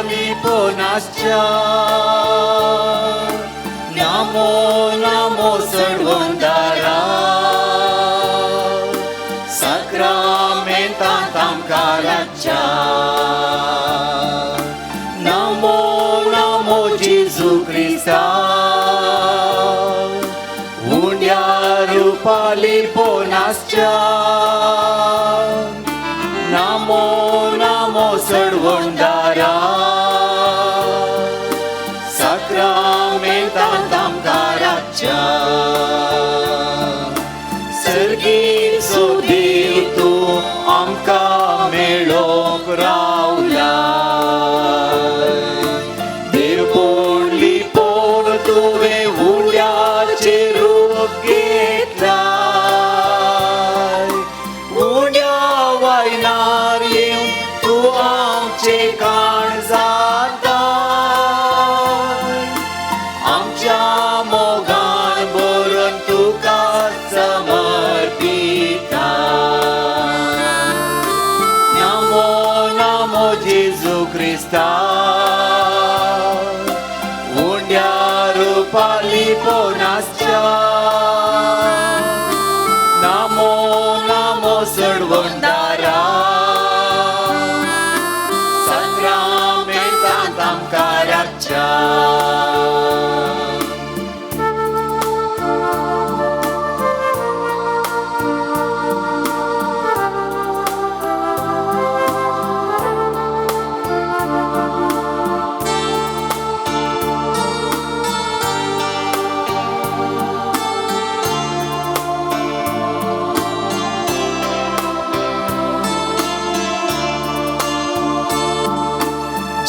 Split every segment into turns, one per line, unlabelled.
लिपोनासच्या नामो नामो चडवंदारा साक्रामेंतांत आमकां लागच्या नामो नामो जेजू क्रिस्ता उंड्या रुपा लिपोनासच्या नामो नामो चडवंदारा साक्रामेंतांत आमकां राखच्या सर्गीचो देव तूं आमकां मेळोंक रावला देवपण लिपोवन तुवें उंड्याचें रूप घेतलाय उंड्या वायनार येवन तूं आमचें काण जाता आमच्या मोगान भरून तुका समर्पिता नामो नामो जेजू क्रिस्ता उंड्या रुपा लिपोनासच्या नामो नामो चडवंदारा साक्रामेंतांत आमकां राखच्या.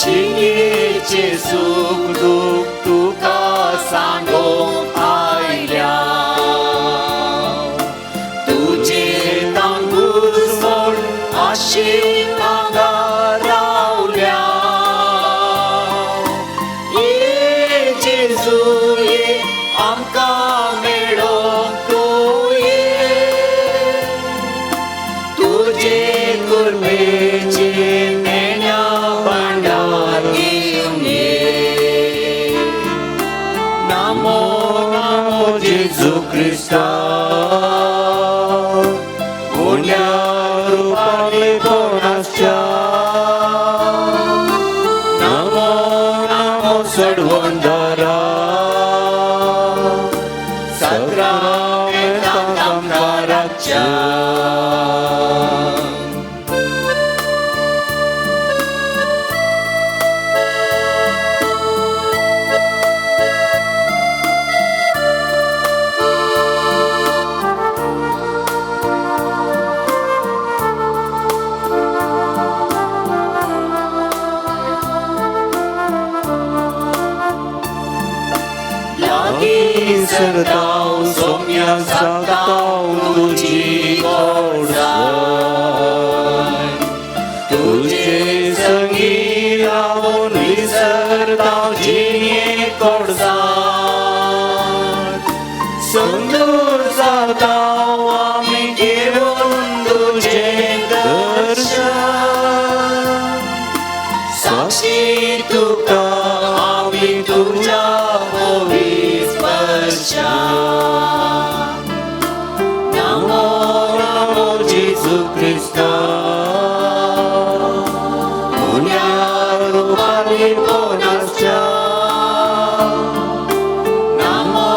जिणेचें सूख दूख तुका सांगूंक आयल्या तुजे तांगूस म्हूण आशेन हांगा रावल्या ये जेजू ये आमकां मेळोंक तूं ये तुजे कृपेचें देण्या भांडार घेवन ये नामो नामो जेजू क्रिस्ता उंड्या रुपा लिपोनासच्या नामो नामो चडवंदारा साक्रामेंतांत आमकां राखच्या. लागीं सरताव सोम्या सागताव तुजी गोडसाण तुजे संगी रावून विसरताव जिणे गोडसाण सुंदर जाताव आमी घेवन तुजें दर्शन साक्षी तुका आमी तुज्या पवित्र स्पर्शान नामो नामो जेजू क्रिस्ता उंड्या रुपा लिपोनासच्या नामो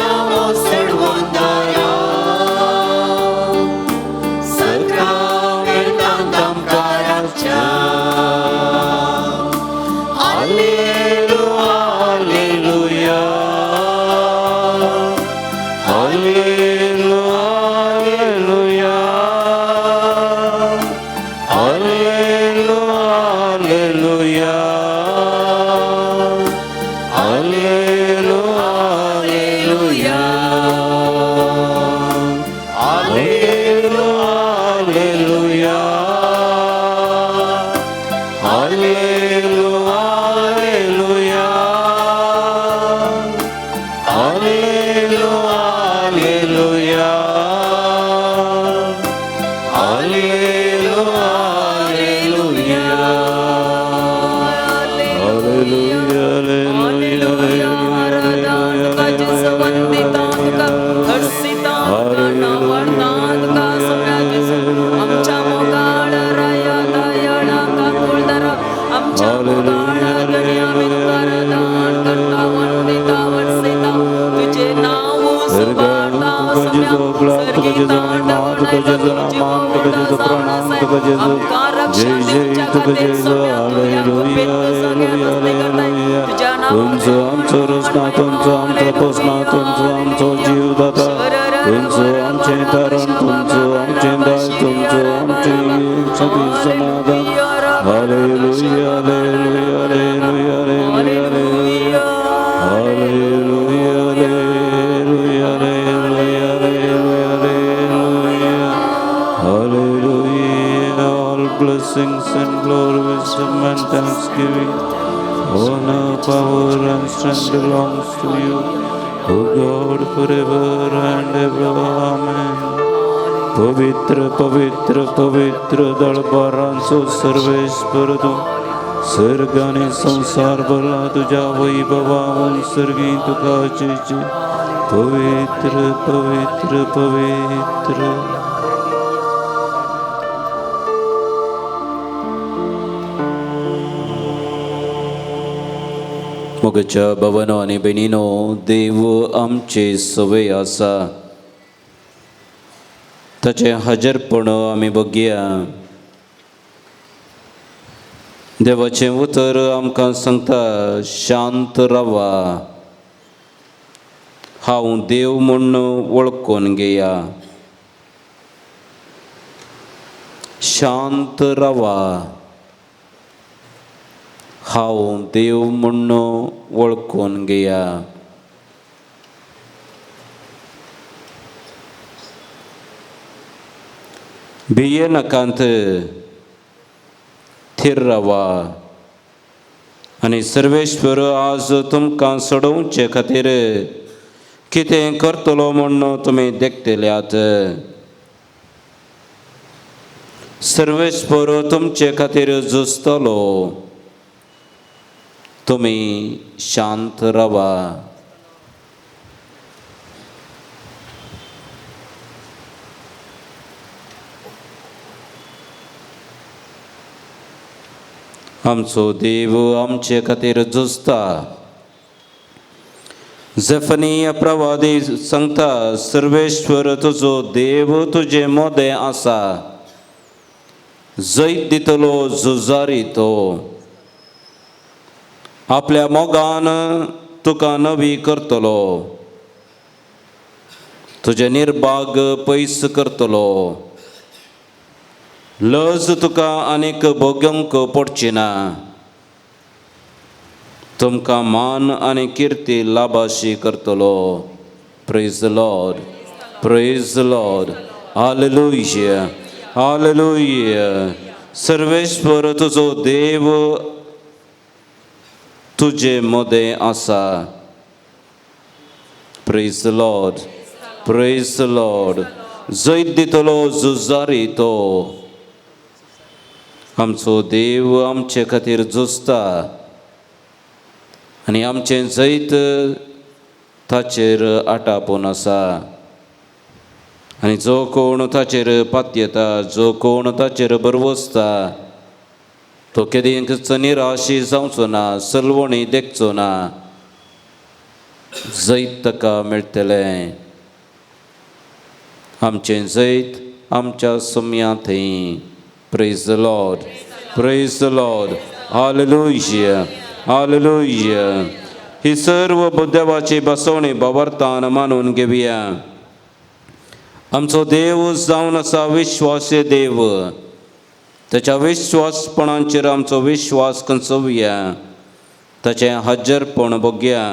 नामो चडवंदारा साक्रामेंतांत आमकां राखच्या. आले.
जेजू
आमकां
जय
रक्षण
जय
दिवच्या
तुका
खातीर
जेजू
सोम्या तूं ह्या
हालेलुया
गुपेत सगळ्या
हालेलुया
मस्ती करताय
हालेलुया
तुज्या
तुमचो आमचो रचना तुमचो आमचो पोसना तुमचो आमचो जीव दाता तुमचो आमचें तारण तुमचो आमचें दाय तुमचो आमचें सती समाधान hallelujah hallelujah hallelujah hallelujah hallelujah hallelujah hallelujah hallelujah hallelujah. All blessings and glory, wisdom and thanksgiving, honor, power and strength belongs to you, O God, forever and ever. Amen. पवित्र पवित्र पवित्र दळबारांचो सर्वेश्वर तूं सर्ग आनी संवसार भरला तुज्या वैभवान सर्गी तुका जय पवित्र पवित्र पवित्र.
मोगाच्या भवनो आनी भयणीनो, देव आमचे सवय आसा, ताचें हाजरपण आमी बघया. देवाचें उतर आमकां सांगता, शांत रावा, हांव देव म्हूण वळखून घेया. शांत रावा, हांव देव म्हूण वळखून घेया. भिये नाकांत, थीर रावा आनी सर्वेश्वर आज तुमकां सोडोवचे खातीर कितें करतलो म्हूण तुमी देखतल्यात. सर्वेश्वर तुमचे खातीर झुजतलो, तुमी शांत रावा. आमचो देव आमचे खातीर झुजता. जफनीय प्रवादी सांगता, सर्वेश्वर तुजो देव तुजे मोदें आसा, जैत दितलो झुजारी तो, आपल्या मोगान तुका नवी करतलो, तुजें निर्भाग पयस करतलो, लज तुका आनीक भोगोवंक पडची ना, तुमकां मान आनी किर्ती लाभाशी करतलो. Praise the Lord, praise the Lord, hallelujah, hallelujah. Sarveshwar तुजो देव तुजे मदें आसा. Praise the Lord, praise the Lord. जैत दितलो झुजारी तो. आमचो देव आमचे खातीर झुजता आनी आमचें जैत ताचेर आटापून आसा. आनी जो कोण ताचेर पातयेता, जो कोण ताचेर बरवसता, तो केदींच निराशी जावचो ना, सलवणी देखचो ना, जैत ताका मेळटलें. आमचें जैत आमच्या सम्या थंय. Praise the Lord, praise the Lord, hallelujah, hallelujah. ही सर्व देवाची बसवणी बाबरतान मानून घेवया. आमचो देव जावन आसा विश्वासी देव, ताच्या विश्वासपणाचेर आमचो विश्वास कंचोवया, ताचें हजरपण बघया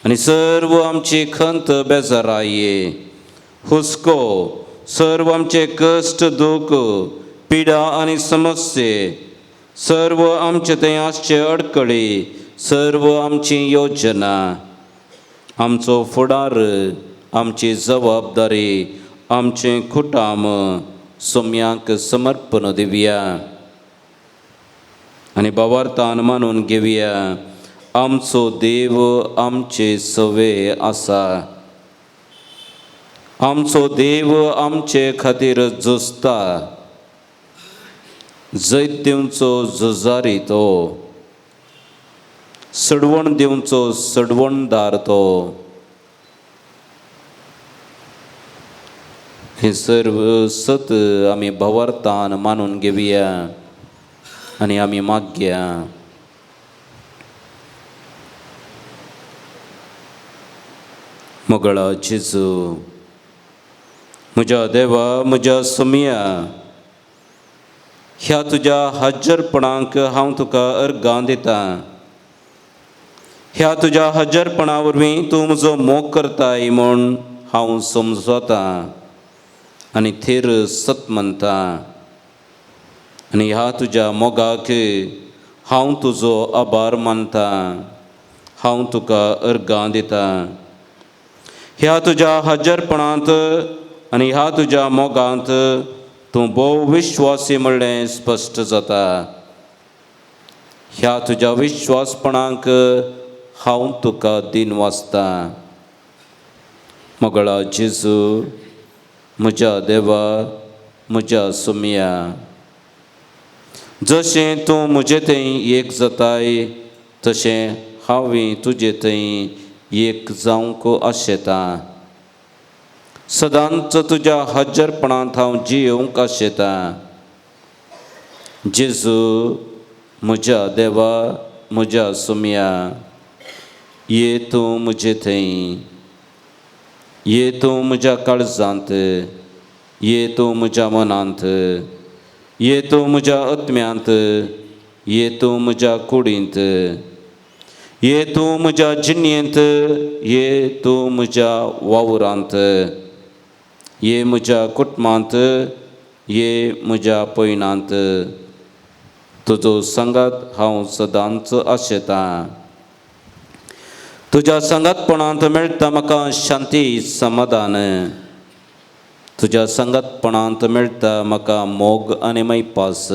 आनी सर्व आमची खंत बेजाराये, हुस्को, सर्व आमचे कश्ट, दूख, पिडा आनी समस्ये, सर्व आमचे थंय आसचे अडकळी, सर्व आमची योजना, आमचो फुडार, आमची जबाबदारी, आमचें कुटाम सोम्याक समर्पण दिवया आनी बावार्थान मानून घेवया. आमचो देव आमचे सवे आसा, आमचो देव आमचे खातीर झुजता, जैत दिवचो झुजारी तो, सडवण दिवचो सडवणदार तो. हें सर्व सत आमी भावार्थान मानून घेवया आनी आमी मागया. मोगळा जेजू, म्हज्या देवा, म्हज्या सोमया, ह्या तुज्या हजरपणाक हांव तुका अर्गां दितां. ह्या तुज्या हजरपणा वरवीं तूं म्हजो मोग करताय म्हूण हांव समजतां आनी थेर सत म्हणटा. आनी ह्या तुज्या मोगाक हांव तुजो आभार मानतां, हांव तुका अर्गां दितां. ह्या तुज्या हजरपणांत आनी ह्या तुज्या मोगांत तूं भोव विश्वासी म्हणलें स्पश्ट जाता. ह्या तुज्या विश्वासपणाक हांव तुका दिन वाचतां. मोगळा जेजू, म्हज्या देवा, म्हज्या सोमया, जशें तूं म्हजे थंय एक जाताय तशें हांवूय तुजे थंय एक जावंक आशेतां. सदांच तुज्या हजरपणांत हांव जियोवंक आशेतां. जेजू, म्हज्या देवा, म्हज्या सोमया, ये तूं म्हजे थंय, ये तूं म्हज्या काळजांत, ये तूं म्हज्या मनांत, ये तूं म्हज्या आत्म्यांत, ये तूं म्हज्या कुडींत, ये तूं म्हज्या जिणेंत, ये तूं म्हज्या वावरांत, ये म्हज्या कुटुंबांत, ये म्हज्या पयणांत. तुजो सांगात हांव सदांच आशेतां. तुज्या सांगातपणांत मेळटा म्हाका शांती समाधान. तुज्या सांगातपणांत मेळटा म्हाका मोग आनी मैपास.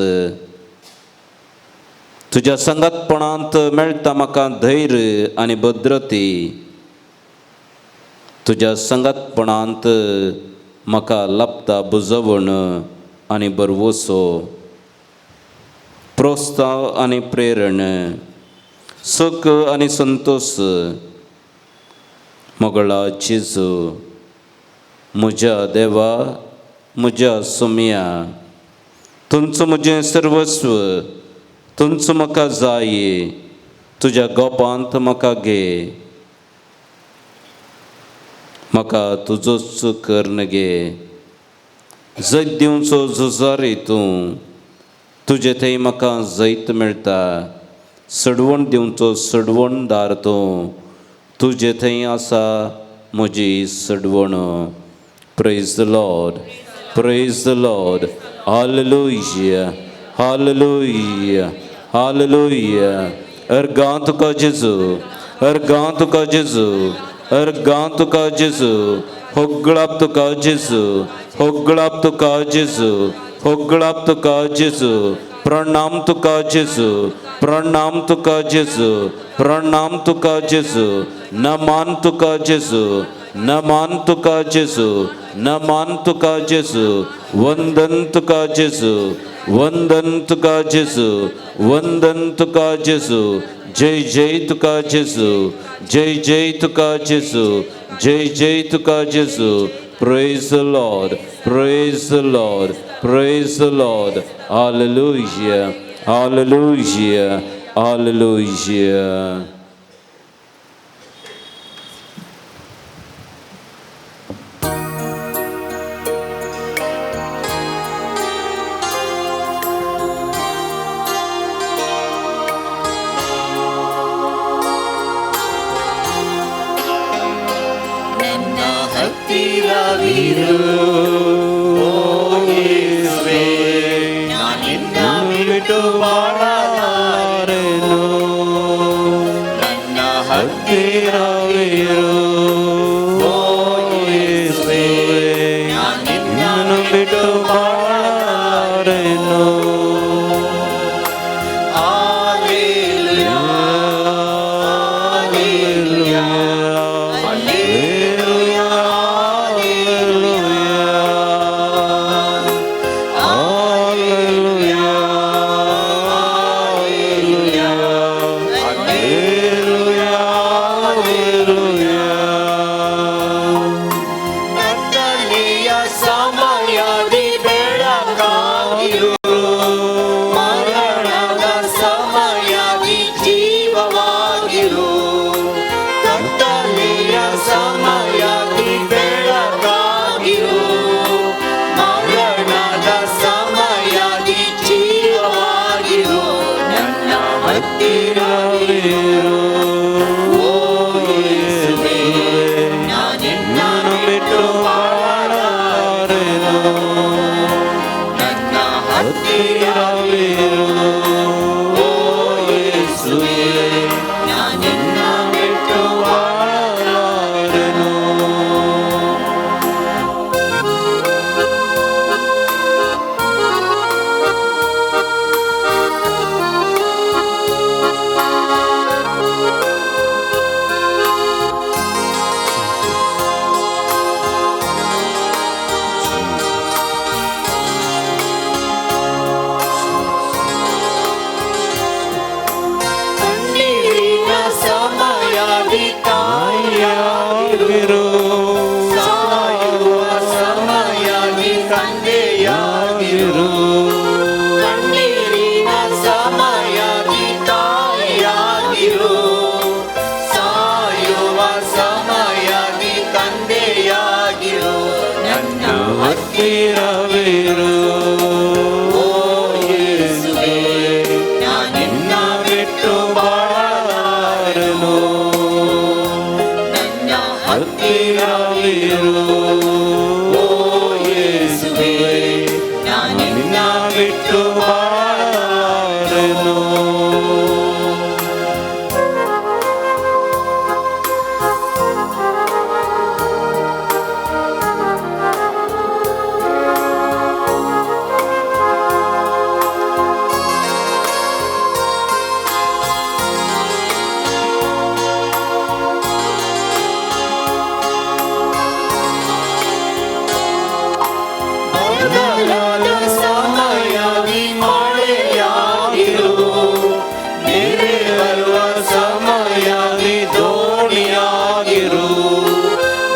तुज्या सांगातपणांत मेळटा म्हाका धैर्य आनी भद्रती. तुज्या सांगातपणांत म्हाका लाभता बुजवण आनी बरवसो, प्रोत्साह आनी प्रेरण, सुख आनी संतोश. मोगळा जेजू, म्हज्या देवा, म्हज्या सोमया, तुमचो म्हजें सर्वस्व, तुमचो म्हाका जाय. तुज्या गोपांत म्हाका घे, म्हाका तुजोच कर्ण घे. जैत दिवचो झुजारी तूं, तुजे थंय म्हाका जैत मेळटा. सडवण दिवचो सडवणदार तूं, तुजे थंय आसा म्हजी सडवण. Praise the Lord, praise the Lord. Hallelujah, hallelujah, hallelujah. अर्गां तुका जेजू, अर्गां तुका जेजू, अर्गां तुका जेजू. होगळाप तुका जेजू, होगळाप तुका जेजू, होगळाप तुका जेजू. प्रणाम तुका जेजू, प्रणाम तुका जेजू, प्रणाम तुका जेजू. नमान तुका जेजू, नमान तुका जेजू, नमान तुका जेजू. वंदन तुका जेजू, वंदन तुका जेजू, वंदन तुका जेजू. जय जय तुका जेजू, जय जय तुका जेजू, जय जय तुका जेजू. Praise the Lord, praise the Lord, praise the Lord. Hallelujah, hallelujah, hallelujah.
ನನ್ನ ಹತ್ತಿರವಿರು ಓ ಯೇಸುವೇ, ನಾನಿನ್ನ ಬಿಟ್ಟು ಬಾಳಲಾರೆನು. ನನ್ನ ಹತ್ತಿರವಿರು ಓ ಯೇಸುವೇ, ನಾನಿನ್ನ ಬಿಟ್ಟು ಬಾಳಲಾರೆನು. Hallelujah, hallelujah, hallelujah, hallelujah, hallelujah, hallelujah, hallelujah. ಕತ್ತಲೆಯ ಸಮಯದಲ್ಲಿ
ಹತ್ತಿರವಿರು ಓ ಯೇಸುವೇ, ನಿನ್ನ ಬಿಟ್ಟು ಬಾಳಲಾರೆನು.
ಕಣ್ಣೀರಿನ ಸಮಯದಿ ತಾಯಿಯಾಗಿರು,
ತಾಯಿಯಾಗಿರು,
ಸಾಯುವ ಸಮಯದಿ ತಂದೆಯಾಗಿರು.
ಆಗಿರು,
ಕಣ್ಣೀರಿನ ಸಮಯದಿ ತಾಯಿಯಾಗಿರು, ಸಾಯುವ ಸಮಯದಿ ತಂದೆಯಾಗಿರು. ನನ್ನ
ಹತ್ತಿರವಿರು ಓ ಯೇಸುವೇ,
ನಿನ್ನ
ನಿನ್ನ ಬಿಟ್ಟು ಬಾಳಲಾರೆನು.
ನನ್ನ
ಹತ್ತಿರವಿರು ಓ ಯೇಸುವೇ, ನಿನ್ನ ಬಿಟ್ಟು ಬಾಳಲಾರೆನು.
ಬರಗಾಲದ ಸಮಯದಿ ಮಳೆಯಾಗಿರು, ನೆರೆ ಬರುವ ಸಮಯದಿ ದೋಣಿಯಾಗಿರು.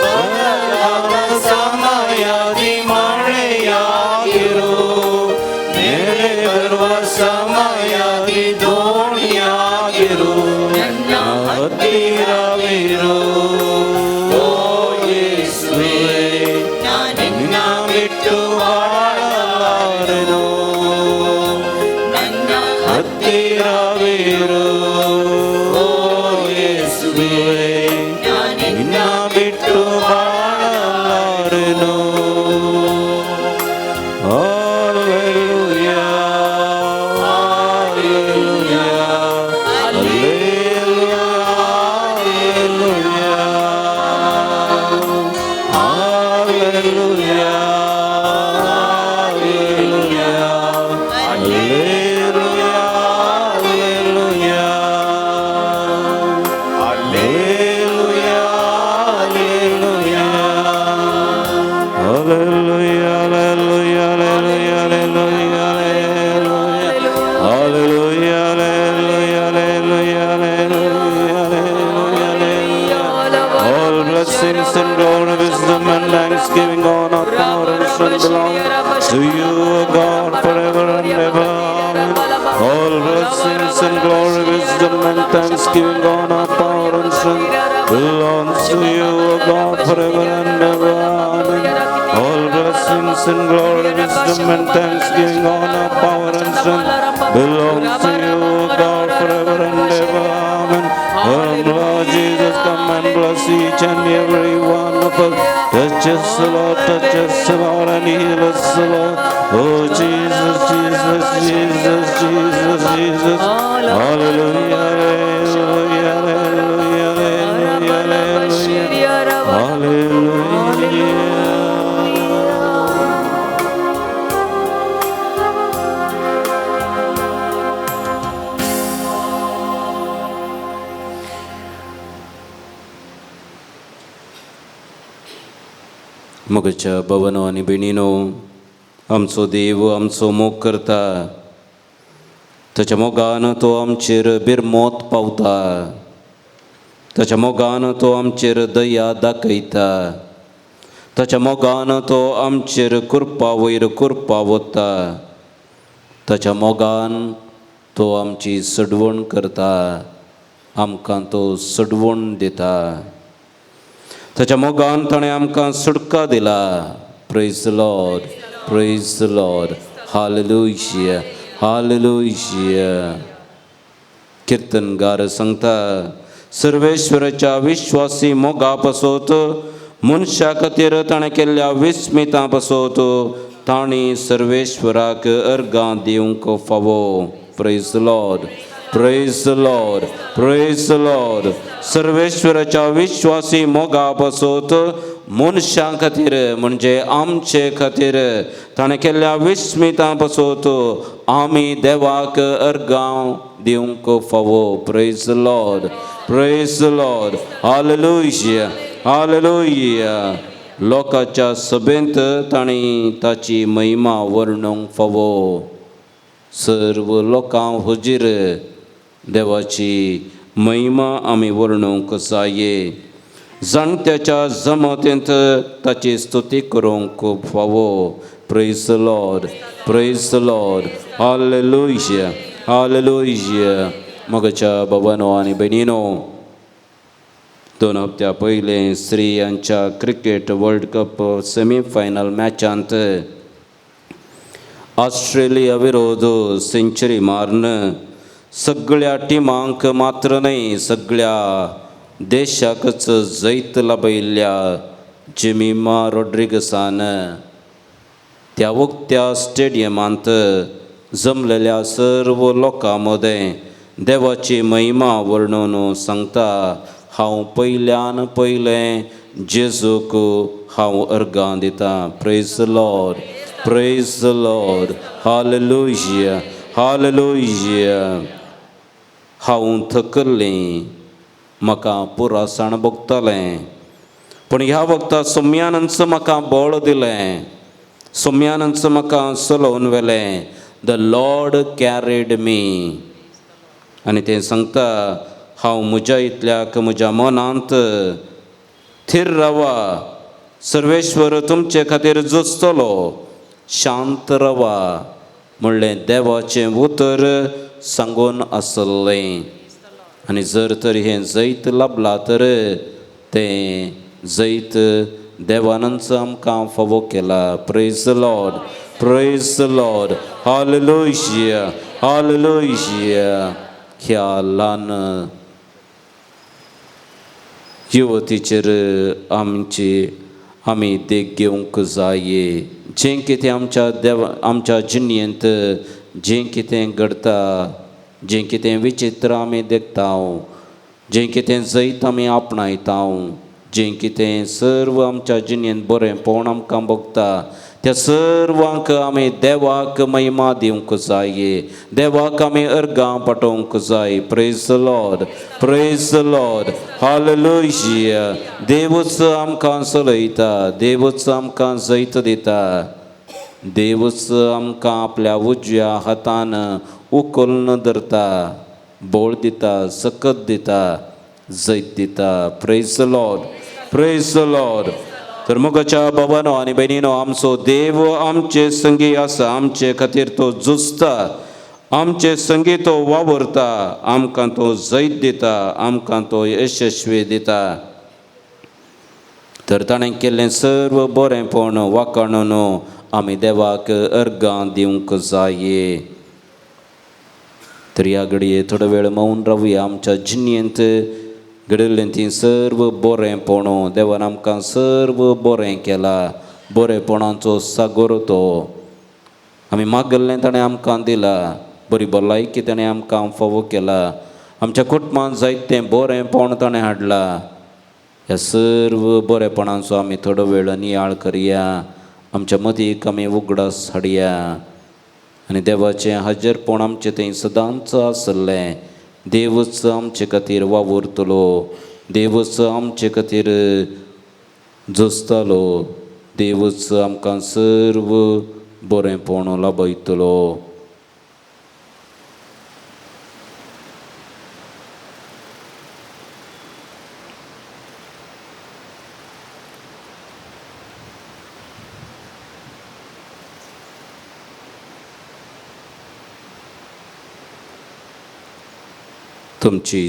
ಬರಗಾಲದ ಸಮಯದಿ ಮಳೆಯಾಗಿರು, ನೆರೆ ಬರುವ ಸಮಯದಿ ದೋಣಿಯಾಗಿರು.
ನನ್ನ ಹತ್ತಿರವಿರು ಓ ಯೇಸುವೇ, ನಿನ್ನ ಬಿಟ್ಟು ಬಾಳಲಾರೆನು.
ನನ್ನ
ಹತ್ತಿರವಿರು ಓ ಯೇಸುವೇ, ನಿನ್ನ ಬಿಟ್ಟು ಬಾಳಲಾರೆನು. Hallelujah, hallelujah, hallelujah, hallelujah, hallelujah, hallelujah, hallelujah, hallelujah, hallelujah, hallelujah, hallelujah, hallelujah, hallelujah, hallelujah, hallelujah, hallelujah. All blessings and glory, wisdom and thanksgiving, honor, power and strength belong to you, O God, forever and ever. Amen. All blessings and glory, wisdom and thanksgiving, honor, power and strength belongs to you, O God, forever and ever. Amen. All blessings and glory, wisdom and thanksgiving, honor, power and strength belongs to you, O God, forever and ever. Amen. Oh, Lord Jesus, come and bless each and every one of us. Touch us, Lord, touch us, Lord, and heal us, Lord. Oh, Jesus, Jesus, Jesus, Jesus, Jesus. Hallelujah, hallelujah, hallelujah, hallelujah, hallelujah. Hallelujah.
मोगाच्या भवनो आनी भयणीनो, आमचो देव आमचो मोग करता. ताच्या मोगान तो आमचेर बिरमोत पावता. ताच्या मोगान तो आमचेर दया दाखयता. ताच्या मोगान तो आमचेर कृपा वयर कृपा वता. ताच्या मोगान तो आमची सडवण करता. आमकां तो सडवण दिता. ताच्या मोगान ताणें आमकां सुटका दिला. Praise Lord, praise Lord, hallelujah, hallelujah. किर्तनगार सांगता, सर्वेश्वराच्या विश्वासी मोगा पासत, मनशा खातीर ताणें केल्ल्या विस्मितां पासत तांणी सर्वेश्वराक अर्गां दिवंक फावो. Praise the Lord, praise the Lord, praise the Lord. सर्वेश्वराच्या विश्वासी मोगा पासत मनशां खातीर म्हणजे आमचे खातीर ताणें केल्ल्या विस्मितां पासत आमी देवाक अर्गां दिवंक फावो. Praise the Lord, praise the Lord. Hallelujah, hallelujah. लोकांच्या सभेंत तांणी ताची महिमा वर्णूंक फावो. सर्व लोकां हुजीर देवाची महिमा आमी वर्णूंक जाये. जाणट्याच्या जमातेंत ताची स्तुती करूंक फावो. Praise the Lord, praise the Lord. Hallelujah, hallelujah. मगाच्या बाबानो आनी भयणीनो, 2 हप्त्या पयलें स्त्रियांच्या क्रिकेट वर्ल्ड कप सेमीफायनल मॅचांत ऑस्ट्रेलिया विरोध सेंचुरी मारून सगळ्या टिमांक मात्र न्हय सगळ्या देशाकच जैत लाभयिल्ल्या जेमिमा रॉड्रिगसान त्या उक्त्या स्टेडियमांत जमलेल्या सर्व लोकां मदें देवाची महिमा वर्णून सांगता, हांव पयल्यान पयलें जेजूक हांव अर्गां दितां. Praise the Lord, praise the Lord. Hallelujah, hallelujah. हांव थकल्लें, म्हाका पुरासाण भोगतालें, पूण ह्या वखदा सोम्यानंच म्हाका बळ दिलें, सोम्यानंच म्हाका चलोवन व्हेलें. The Lord carried मी. आनी तें सांगता, हांव म्हज्या इतल्याक म्हज्या मनांत थीर रावा, सर्वेश्वर तुमचे खातीर झुजतलो, शांत रावा म्हणलें देवाचें उतर सांगून आसलें. आनी जर तर हें जैत लाबलां तर तें जैत देवानंच आमकां फावो केला. Praise the Lord, praise the Lord. Hallelujah, hallelujah. ह्या ल्हान युवतीचेर आमची आमी देख घेवंक जाये. जें कितें आमच्या देवा आमच्या जिणेंत जें कितें घडटा, जें कितें विचित्र आमी देखता, जें कितें जैत आमी आपणायता, जें कितें सर्व आमच्या जिणेंत बरेंपण आमकां भोगता, त्या सर्वांक आमी देवाक महिमा दिवंक जाय, देवाक आमी अर्गां पाठोवंक जाय. Praise the Lord, praise the Lord. Hallelujah. देवूच आमकां चलयता, देवूच आमकां जैत दिता, देवूच आमकां आपल्या उजव्या हातान उखलून धरता, बळ दिता, सकत दिता, जैत दिता. Praise the Lord, praise the Lord. तर मोगाच्या बाबानो आनी भयणीनो, आमचो देव आमचे संगी आसा, आमचे खातीर तो झुजता, आमचे संगी तो वावुरता, आमकां तो जैत दिता, आमकां तो यशस्वी दिता. तर ताणें केल्लें सर्व बरेंपण वाखाणून आमी देवाक अर्गां दिवंक जाये. तर ह्या घडये थोडो वेळ मौन रावया. आमच्या जिणेंत घडिल्लें ती सर्व बरेंपण देवान आमकां सर्व बरें केलां, बरेपणाचो सागोर तो आमी मागल्लें ताणें आमकां दिलां, बरी भलायकी ताणें आमकां फावो केला, आमच्या कुटुंबांत जायतें बरेंपण ताणें हाडलां. ह्या सर्व बरेपणाचो आमी थोडो वेळ नियाळ करया, आमच्या मदीक आमी उगडास हाडया आनी देवाचें हाजीरपण आमचें थंय सदांच आसलें. देवूच आमचे खातीर वावुरतलो, देवूच आमचे खातीर झुजतलो, देवूच आमकां सर्व बरेंपण लाभयतलो. तुमची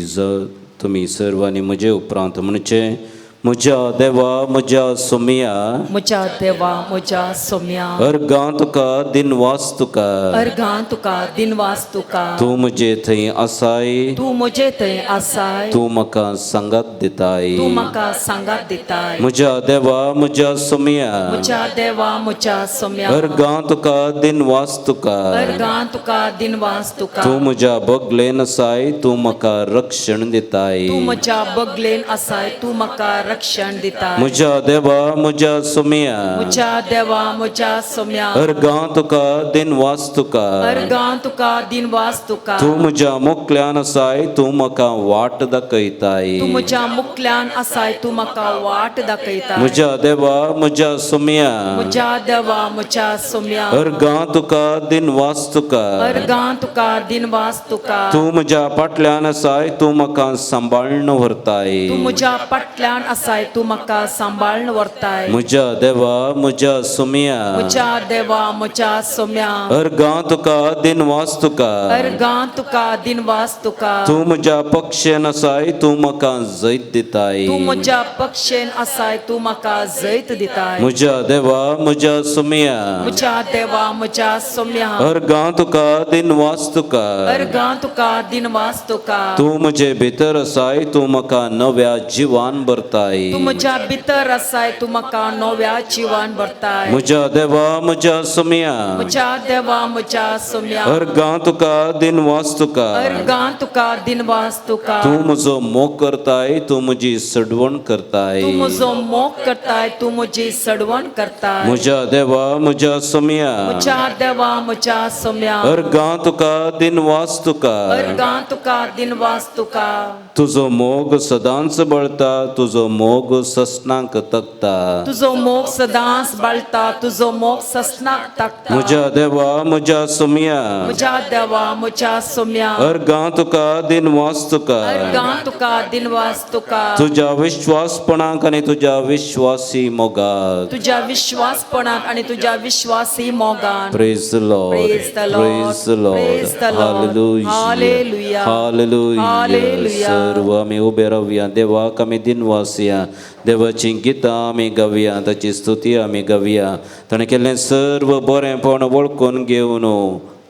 तुमी सर्वांनी म्हजे उपरांत म्हणचें,
म्हज्या देवा म्हज्या सोमया,
म्हज्या देवा म्हज्या सोम्या,
अर्गां तुका दिनवास तुका,
अर्गां तुका दिनवास तुका,
तूं म्हजे थंय आसाय,
तूं म्हजे थंय आसाय,
तूं म्हाका सांगात दिताय,
तूं म्हाका सांगात दिताय.
म्हज्या देवा म्हज्या सोमया,
म्हज्या देवा म्हज्या सोम्या,
अर्गां तुका दिनवास तुका,
अर्गां तुका दिनवास तुका,
तूं म्हज्या बगलेन आसाय, तूं म्हाका रक्षण दिताय,
तूं म्हज्या बगलेन आसाय, तूं म्हाका रक्षण दिताय.
म्हज्या देवा म्हज्या सोमया,
म्हज्या देवा म्हज्या सोम्या,
अर्गां तुका दिनवास तुका,
अर्गां तुका दिनवास तुका,
तूं म्हज्या मुखल्यान आसाय, तूं म्हाका वाट दाखयताय,
तूं म्हज्या मुखल्यान आसाय, तूं म्हाका वाट दाखयताय.
म्हज्या देवा म्हज्या सोमया,
म्हज्या देवा म्हज्या सोम्या,
अर्गां तुका दिनवास तुका,
अर्गां तुका दिनवास तुका,
तूं म्हज्या फाटल्यान आसाय, तूं म्हाका सांबाळून व्हरताय,
तूं म्हज्या फाटल्यान आसाय, तूं म्हाका सांबाळून व्हरताय.
म्हज्या देवा म्हज्या सोमया,
म्हज्या देवा म्हज्या सोम्या,
अर्गां तुका दिनवास तुका,
अर्गां तुका दिनवास तुका,
तूं म्हज्या पक्षेन आसाय, तूं म्हाका जैत दिताय,
तूं म्हज्या पक्षेन आसाय, तूं म्हाका जैत दिताय.
म्हज्या देवा म्हज्या सोमया,
म्हज्या देवा म्हज्या सोम्या,
अर्गां तुका दिनवास तुका,
अर्गां तुका दिनवास तुका,
तूं म्हजे भितर आसाय, तूं म्हाका नव्या जिवान भरताय,
तूं म्हज्या भितर आसाय, तूं म्हाका नव्या जिवान भरताय.
म्हज्या देवा म्हज्या सोमया,
म्हज्या देवा म्हज्या सोम्या,
अर्गां तुका दिनवास तुका,
अर्गां तुका दिनवास तुका,
तूं म्हजो मोग करताय, तूं म्हजी सडवण करताय,
तूं म्हजो मोग करताय, तूं म्हजी सडवण करताय.
म्हज्या देवा म्हज्या सोमया,
म्हज्या देवा म्हज्या सोम्या,
अर्गां तुका दिनवास तुका,
अर्गां तुका दिनवास तुका,
तुजो मोग सदांच बळता, तुजो मोग ससनाक तकता,
तुजो मोग सदांच बाळता, तुजो मोग ससनाक ताकता.
म्हज्या देवा म्हज्या सोमया,
म्हज्या देवा म्हज्या सोम्या,
अर्गां तुका दिनवास तुका,
अर्गां तुका दिनवास तुका,
तुज्या विश्वासपणाक आनी तुज्या विश्वासी मोगाक,
तुज्या विश्वासपणाक आनी तुज्या विश्वासी मोगान.
Praise the Lord.
Praise the Lord.
Praise the Lord.
Praise the Lord.
Hallelujah.
Hallelujah.
Hallelujah.
Hallelujah.
सर्व आमी उबे रावया, देवाक आमी दिनवासया, देवाची गितां आमी गावया, ताची स्तुती आमी गावया, ताणें केल्लें सर्व बरेंपण वळखून घेवन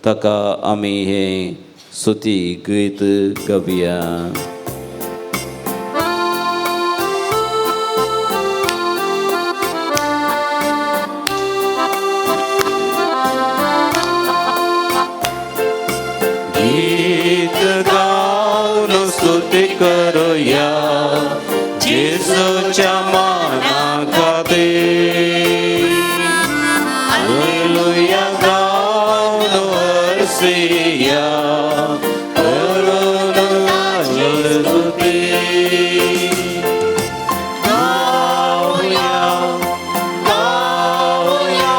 ताका आमी हें स्तुती गीत गावया. गीत गावन स्तुती करूया जेजूच्या माना खातीर, हालेलुया गावन हरसिया करून स्तुती. गावया गावया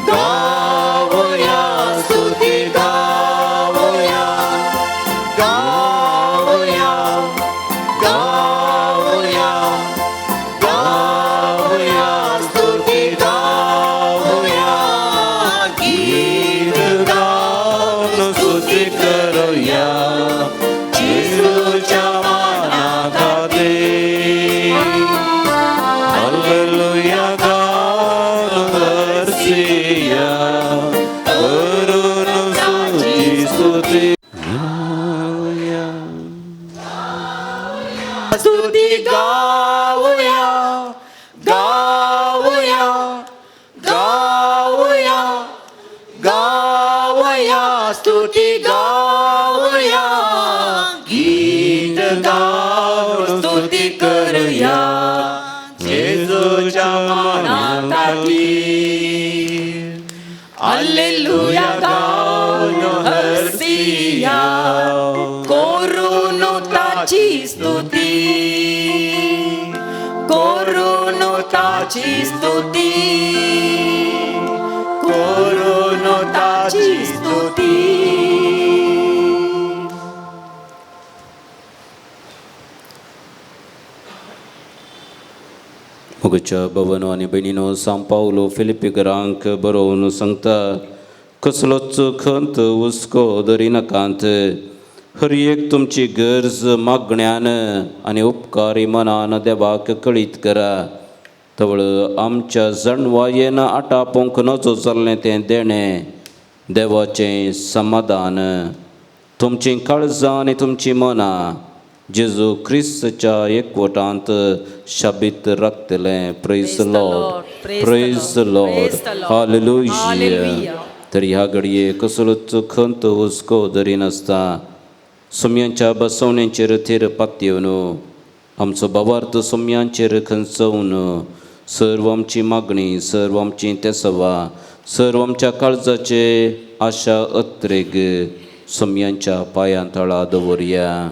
गावया स्तुती गावया गावया गावया गावया स्तुती गावया. गीत गावन स्तुती करूया जेजूच्या माना खातीर, हालेलुया गावन हरसिया करून स्तुती स्तुती.
स्तुती गावया गावया गावया गावया स्तुती गावया. गीत गावन स्तुती करूया जेजूच्या माना खातीर, हालेलुया गावन हरसिया करून ताची स्तुती, करून ताची स्तुती, करून ताची स्तुती.
मोगाच्या भवनो आनी भयणीनो, सांव पावलो फिलिपीकरांक बरोवन सांगता, कसलोच खंत हुस्को दरिनाकात,
हर एक तुमची गरज मागण्यान आनी उपकारी मनान देवाक कळीत करा. तवळ आमच्या जणवायेन आटापोवंक नजो जाल्लें तें देणें देवाचें समाधान तुमचीं काळजां आनी तुमचीं मनां जेजू क्रिस्तच्या एकवटांत शाबीत राखतलें. Praise the Lord, praise the Lord, hallelujah. तर ह्या घडये कसलोच खंत हुस्को धरिनासता सुम्यांच्या बसवण्यांचेर थेर पातयेवन आमचो भावार्थ सुम्यांचेर खंचोवन सर्व आमची मागणी, सर्व आमची तेसवा, सर्व आमच्या काळजाचे आशा अत्रेग सुम्यांच्या पांयां तळा दवरया.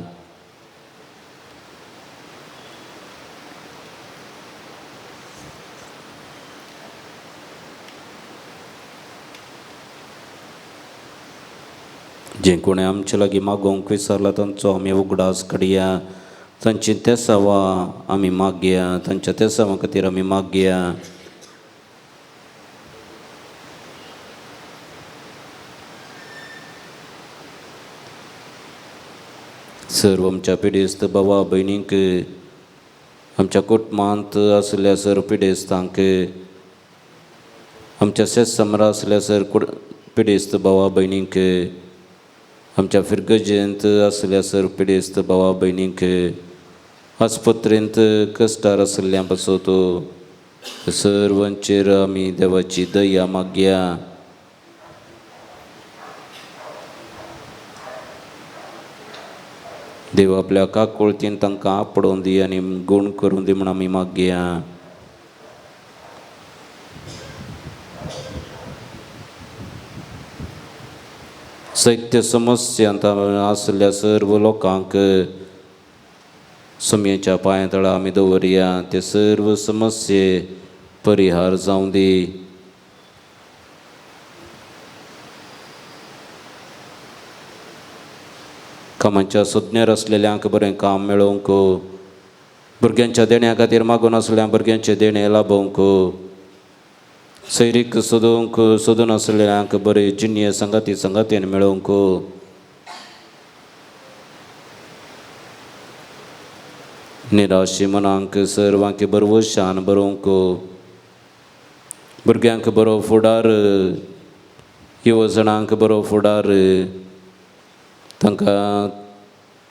जे कोणें आमचे लागीं मागोवंक विसरला तांचो आमी उगडास काडया, तांची तेसावां आमी मागया, तांच्या तेसावां खातीर आमी मागया. सर्व आमच्या पिडेस्त बाबा भयणींक, आमच्या कुटुंबांत आशिल्ल्या सर्व पिडेस्तांक, आमच्या शेतसमरा आशिल्ल्या सर्व पिडेस्त भावा भयणींक, आमच्या फिरगजेंत आशिल्ल्या सर्व पिडेस्त भावा भयणींक, आस्पत्रेंत कश्टार आशिल्ल्या पासत सर्वांचेर आमी देवाची दया मागया. देव आपल्या काकुळतीन तांकां आपडोवन दी आनी गूण करून दी म्हूण आमी मागया. सैत्य समस्यांत आशिल्ल्या सर्व लोकांक सुमयेच्या पांयां तळा आमी दवरया, ते सर्व समस्ये परिहार जावं दी. कामाच्या सोदण्यार आसलेल्यांक बरें काम मेळोवंक, भुरग्यांच्या देण्या खातीर मागून आसल्या भुरग्यांचें देणें लाभोवंक, सैरीक सोदूंक सोदून आसलेल्यांक बरें जिणये सांगाती सांगातीन मेळोवंक, निराशी मनांक सर्वांक बरवशान बरोवंक, भुरग्यांक बरो फुडार, युवजणांक बरो फुडार, तांकां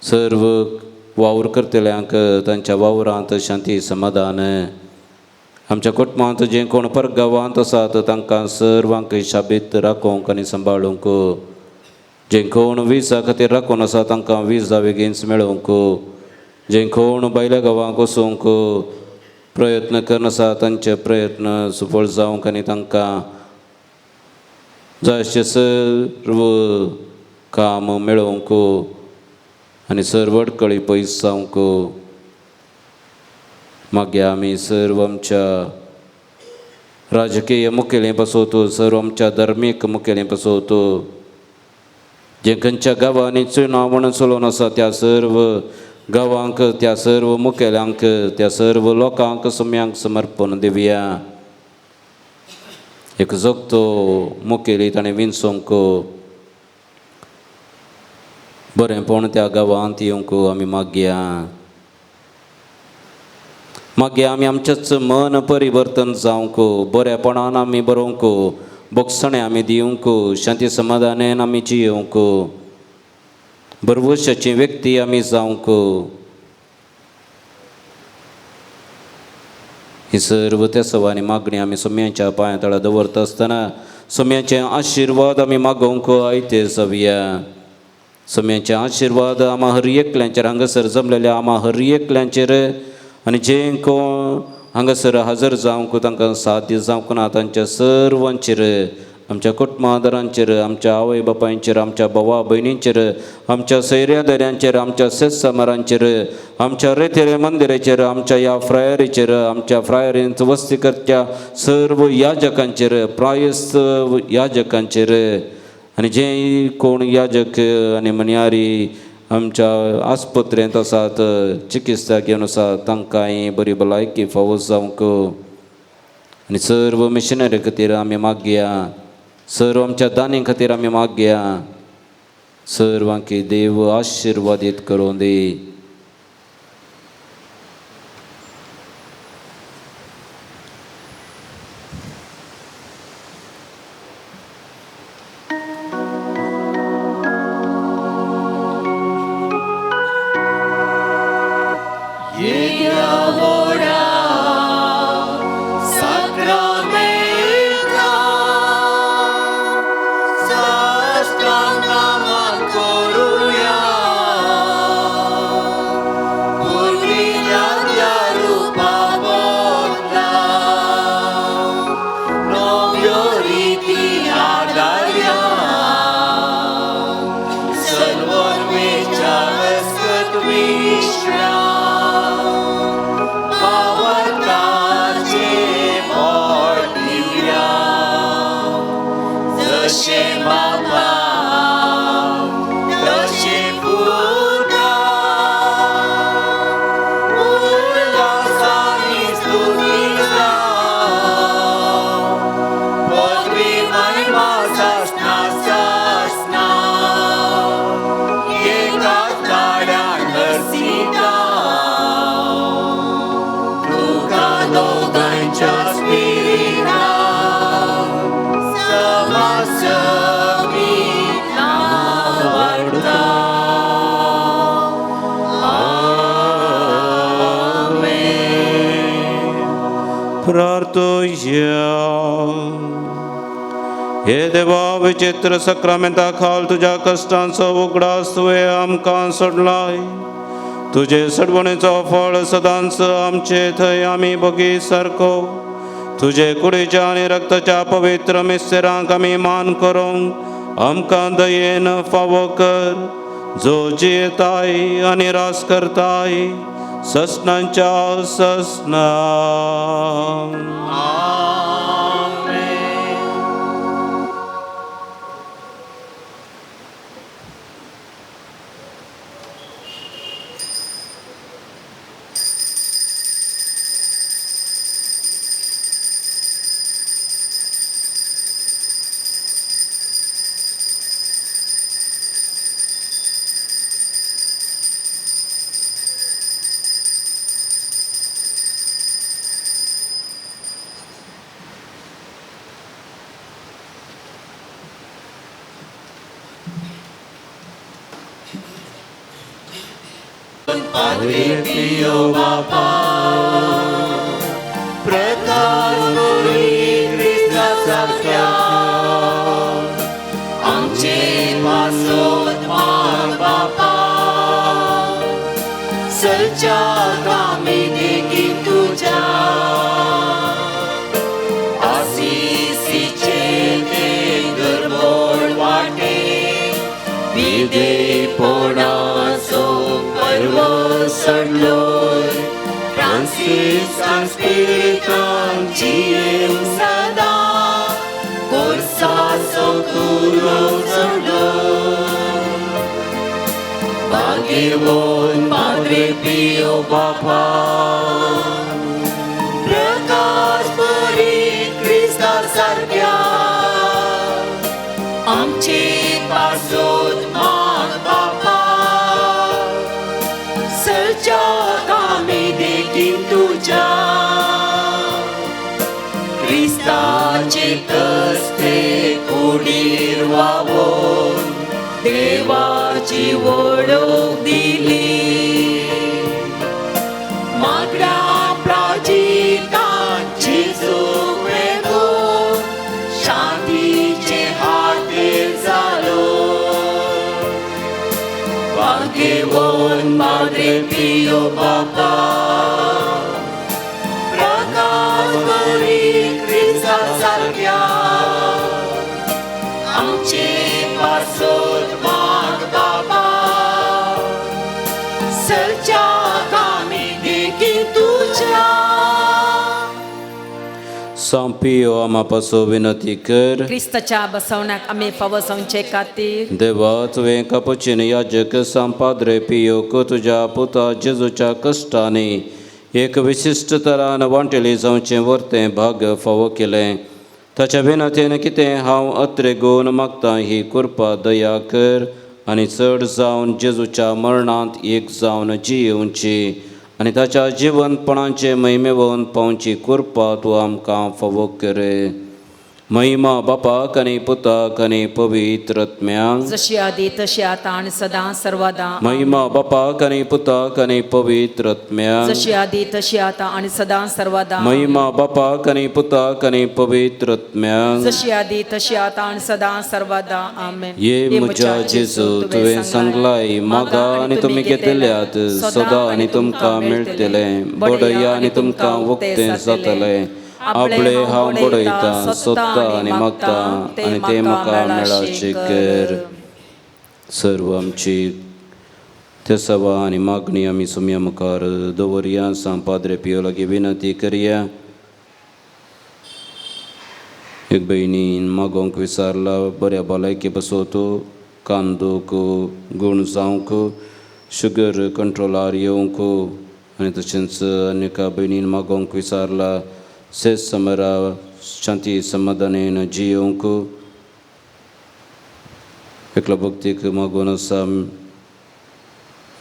सर्व वावर करतल्यांक तांच्या वावरांत शांती समाधान, आमच्या कुटुंबांत जे कोण परगांवांत आसात तांकां सर्वांक शाबीत राखोवंक आनी सांबाळूंक, जे कोण विजा खातीर राखून आसा तांकां विजा बेगीनच मेळोवंक, जे कोण भायल्या गांवांक वचूंक प्रयत्न करून आसा तांचे प्रयत्न सुफळ जावंक आनी तांकां जायचे सर्व काम मेळोवंक आनी सर्व अडकळी पयस जावंक. मागीर आमी सर्व आमच्या राजकीय मुखेली पासत, सर्व आमच्या धर्मीक मुखेली पासत, जे खंयच्या गांवांनी चुनावण चलोवन आसा त्या सर्व गांवांक, त्या सर्व मुखेल्यांक, त्या सर्व लोकांक सुम्यांक समर्पण दिवया. एक जोगतो मुखेली ताणें विंचोवंक बरेंपण त्या गांवांत येवंक आमी मागया. मागीर आमी आमचेच मन परिवर्तन जावंक, बरेपणान आमी बरोवंक, बोगसणें आमी दिवंक, शांती समाधानान आमी जियोवंक, बरवशाची व्यक्ती आमी जावंक. ही सर्व त्या सवानी मागणी आमी सुम्यांच्या पांयां तळा दवरता आसतना सुम्यांचे आशिर्वाद आमी मागोवंक आयते जावया. सुम्यांचे आशिर्वाद आमा हर एकल्यांचेर, हांगासर जमलेल्या आमा हर एकल्यांचेर आनी जे कोण हांगासर हजर जावंक तांकां साध्य जावंक ना तांच्या सर्वांचेर, आमच्या कुटुंबादारांचेर, आमच्या आवय बापायंचेर, आमच्या भावा भयणींचेर, आमच्या सैऱ्या दऱ्यांचेर, आमच्या शेतसमारांचेर, आमच्या रेतेरे मंदिराचेर, आमच्या ह्या फ्रायरीचेर, आमच्या फ्रायरींत वस्ती करच्या सर्व याजकांचेर, प्रायस्त याजकांचेर आनी जे कोण याजक आनी मन्यारी आमच्या आस्पत्रेंत आसात, चिकित्सा घेवन आसात तांकांय बरी भलायकी फावो जावंक आनी सर्व मिशनरी खातीर आमी मागया, सर्व आमच्या दानी खातीर आमी मागया. सर्वांकी देव आशिर्वादीत करूं दी. हे देवा विचित्र सक्रामेंता खाल तुज्या कश्टांचो उगडास तुवें आमकां सोडलाय. तुजे सडवणेचो फळ सदांच आमचे थंय आमी बगी सारको तुजे कुडीच्या आनी रक्ताच्या पवित्र मिस्तेरांक आमी मान करूंक आमकां दयेन फावो कर, जो जियेताय आनी रास करताय ससनांच्या ससना.
Padre Pio Bapa, प्रकाश क्रिस्ता सारक्या आमचे पासोत माग बापा, सलच्याक आमी देखी तुज्या आसिसीचे ते दुर्बोळ वाटे विदेपोणाचो पर्व सडलोय फ्रांसिस्कान स्पिरितान जियेवंक सदां कोर्साचो कुरो चडलोय. भाग्यवान पाद्रे पियो बापा, प्रकाश बरी क्रिस्ता सारक्या आमचे पासोत माग बापा, सलच्याक आमी देखी तुज्या क्रिस्ताचे तस्ते कुडीर वावोन देवाची वळख दिली. मागण्या प्राजितान जेजूक मेगून शांतीचे हातीर जालो. भाग्यवान पाद्रे पियो बापा, प्रकाश बरी क्रिस्ता सारक्या आमचे पासोत माग बापा, सलच्याक आमी देखी तुज्या.
सांपियो आमा पासो विनती कर.
क्रिस्ताच्या बसवण्याक आमी फावो जावचे खातीर.
देवा तुवें कपुचीन याजक सांग पाद्रे पियोक तुज्या पुता जेजूच्या कश्टांनी एक विशिश्ट तरान वांटेली जावचें वर्तें भाग्य फावो केलें. ताच्या विनतेन कितें हांव अत्रे गुण मागतां ही कृपा दया कर. आनी चड जावन जेजूच्या मरणांत एक जावन जियेवची आनी ताच्या जिवंतपणाचे महिमेवन पावची कृपा तूं आमकां फावो कर. महिमा बापाक आनी पुताक आनी पवित्र आत्म्याक,
जशी आदी तशी आता आणि सदा सर्वदा.
महिमा बापाक आनी पुताक आनी पवित्र आत्म्याक,
जशी आदी तशी आता आणि सदा सर्वदा.
महिमा बापाक आनी पुताक आनी पवित्र आत्म्याक,
जशी आदी तशी आता आणि सदा सर्वदा. आमेन.
ये म्हज्या जेजू, तुवें सांगलाय मागा आनी तुमी घेतल्यात, सदां आनी तुमकां मेळटलें, बडया आनी तुमकां उक्तें जातलें. आपले हांव बडयतां, सोदता आनी मागता आनी तें म्हाका मेळाचें कर. सर्व आमची तेसवा आनी मागणी आमी सुम्या मुखार दवरया. सांग पाद्रे पियो लागीं विनंती करया. एक भयणीन मागोवंक विचारला, बऱ्या भलायके बसोत, कान दूख गूण जावंक, शुगर कंट्रोलार येवंक. आनी तशेंच आनी एका भयणीन मागोवंक विचारला, सेज समरा शांती समाधानेन जियोवंक. एकलो भक्तीक मागून आसा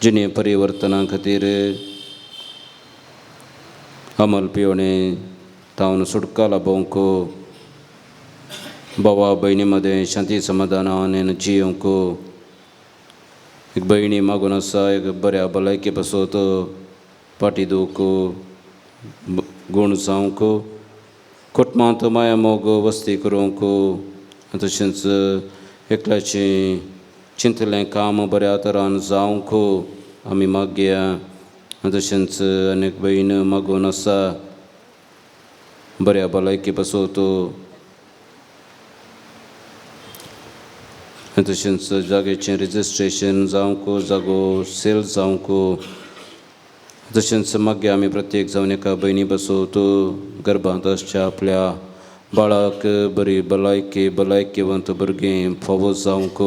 जिणे परिवर्तना खातीर, अमल पिवणे तावन सुटका लाभोवंक, भावा भयणी मदें शांती समाधानान जियोवंक. एक भयणी मागून आसा एक बऱ्या भलायके पासत, फाटी दूख गूण जावंक, कुटुंबांत माया मोग वस्ती करूंक, तशेंच एकल्याचें चिंतलें काम बऱ्या तरान जावंक आमी मागया. तशेंच आनी एक भयण मागून आसा बऱ्या भलायके पासत, तशेंच जाग्याचें रजिस्ट्रेशन जावंक, जागो सेल जावंक. तशेंच मागीर आमी प्रत्येक जावन एका भयणी बसोत गर्भांत आसच्या आपल्या बाळाक बरी भलायकी भलायकेवंत भुरगें फावो जावंक.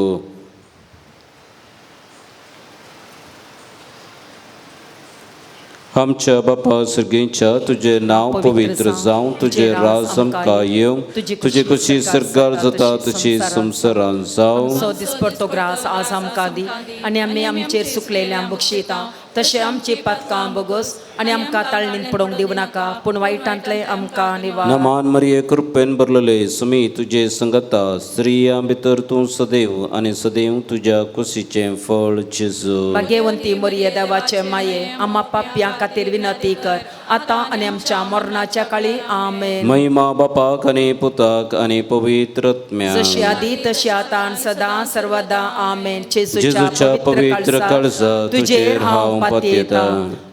आमच्या बापा सर्गेच्या, तुजें नांव पवित्र जावं, तुजें राज आमकां येवं, तुजी खुशी सरकार जाता तशी संवसारांत जावं.
सो दिसपडतो ग्रास आज आमकां दी आनी आमी आमचेर सुकलेल्या बक्षिता तशें आमची पातकां बोगस आनी आमकां ताळणीन पडोवंक दिवं नाका, पूण वायटांतलें आमकां निवार.
नमान मरिये, कृपेन भरलेले, सुमी तुजे संगता, स्त्रियां भितर तूं सदैव आनी सदैव तुज्या कुशीचें फळ जेजू.
भाग्यवंती मरिये, देवाचे माये, आमा पापयां खातीर विनंती कर, आतां आनी आमच्या मरणाच्या काळी. आमेन.
महिमा बापाक आनी पुताक आनी पवित्र आत्म्याक,
जशी आदी तशी आतां आनी सदां सर्वदा. आमेन.
जेजूच्या पवित्र काळजा तुजेर हांव पातयेता.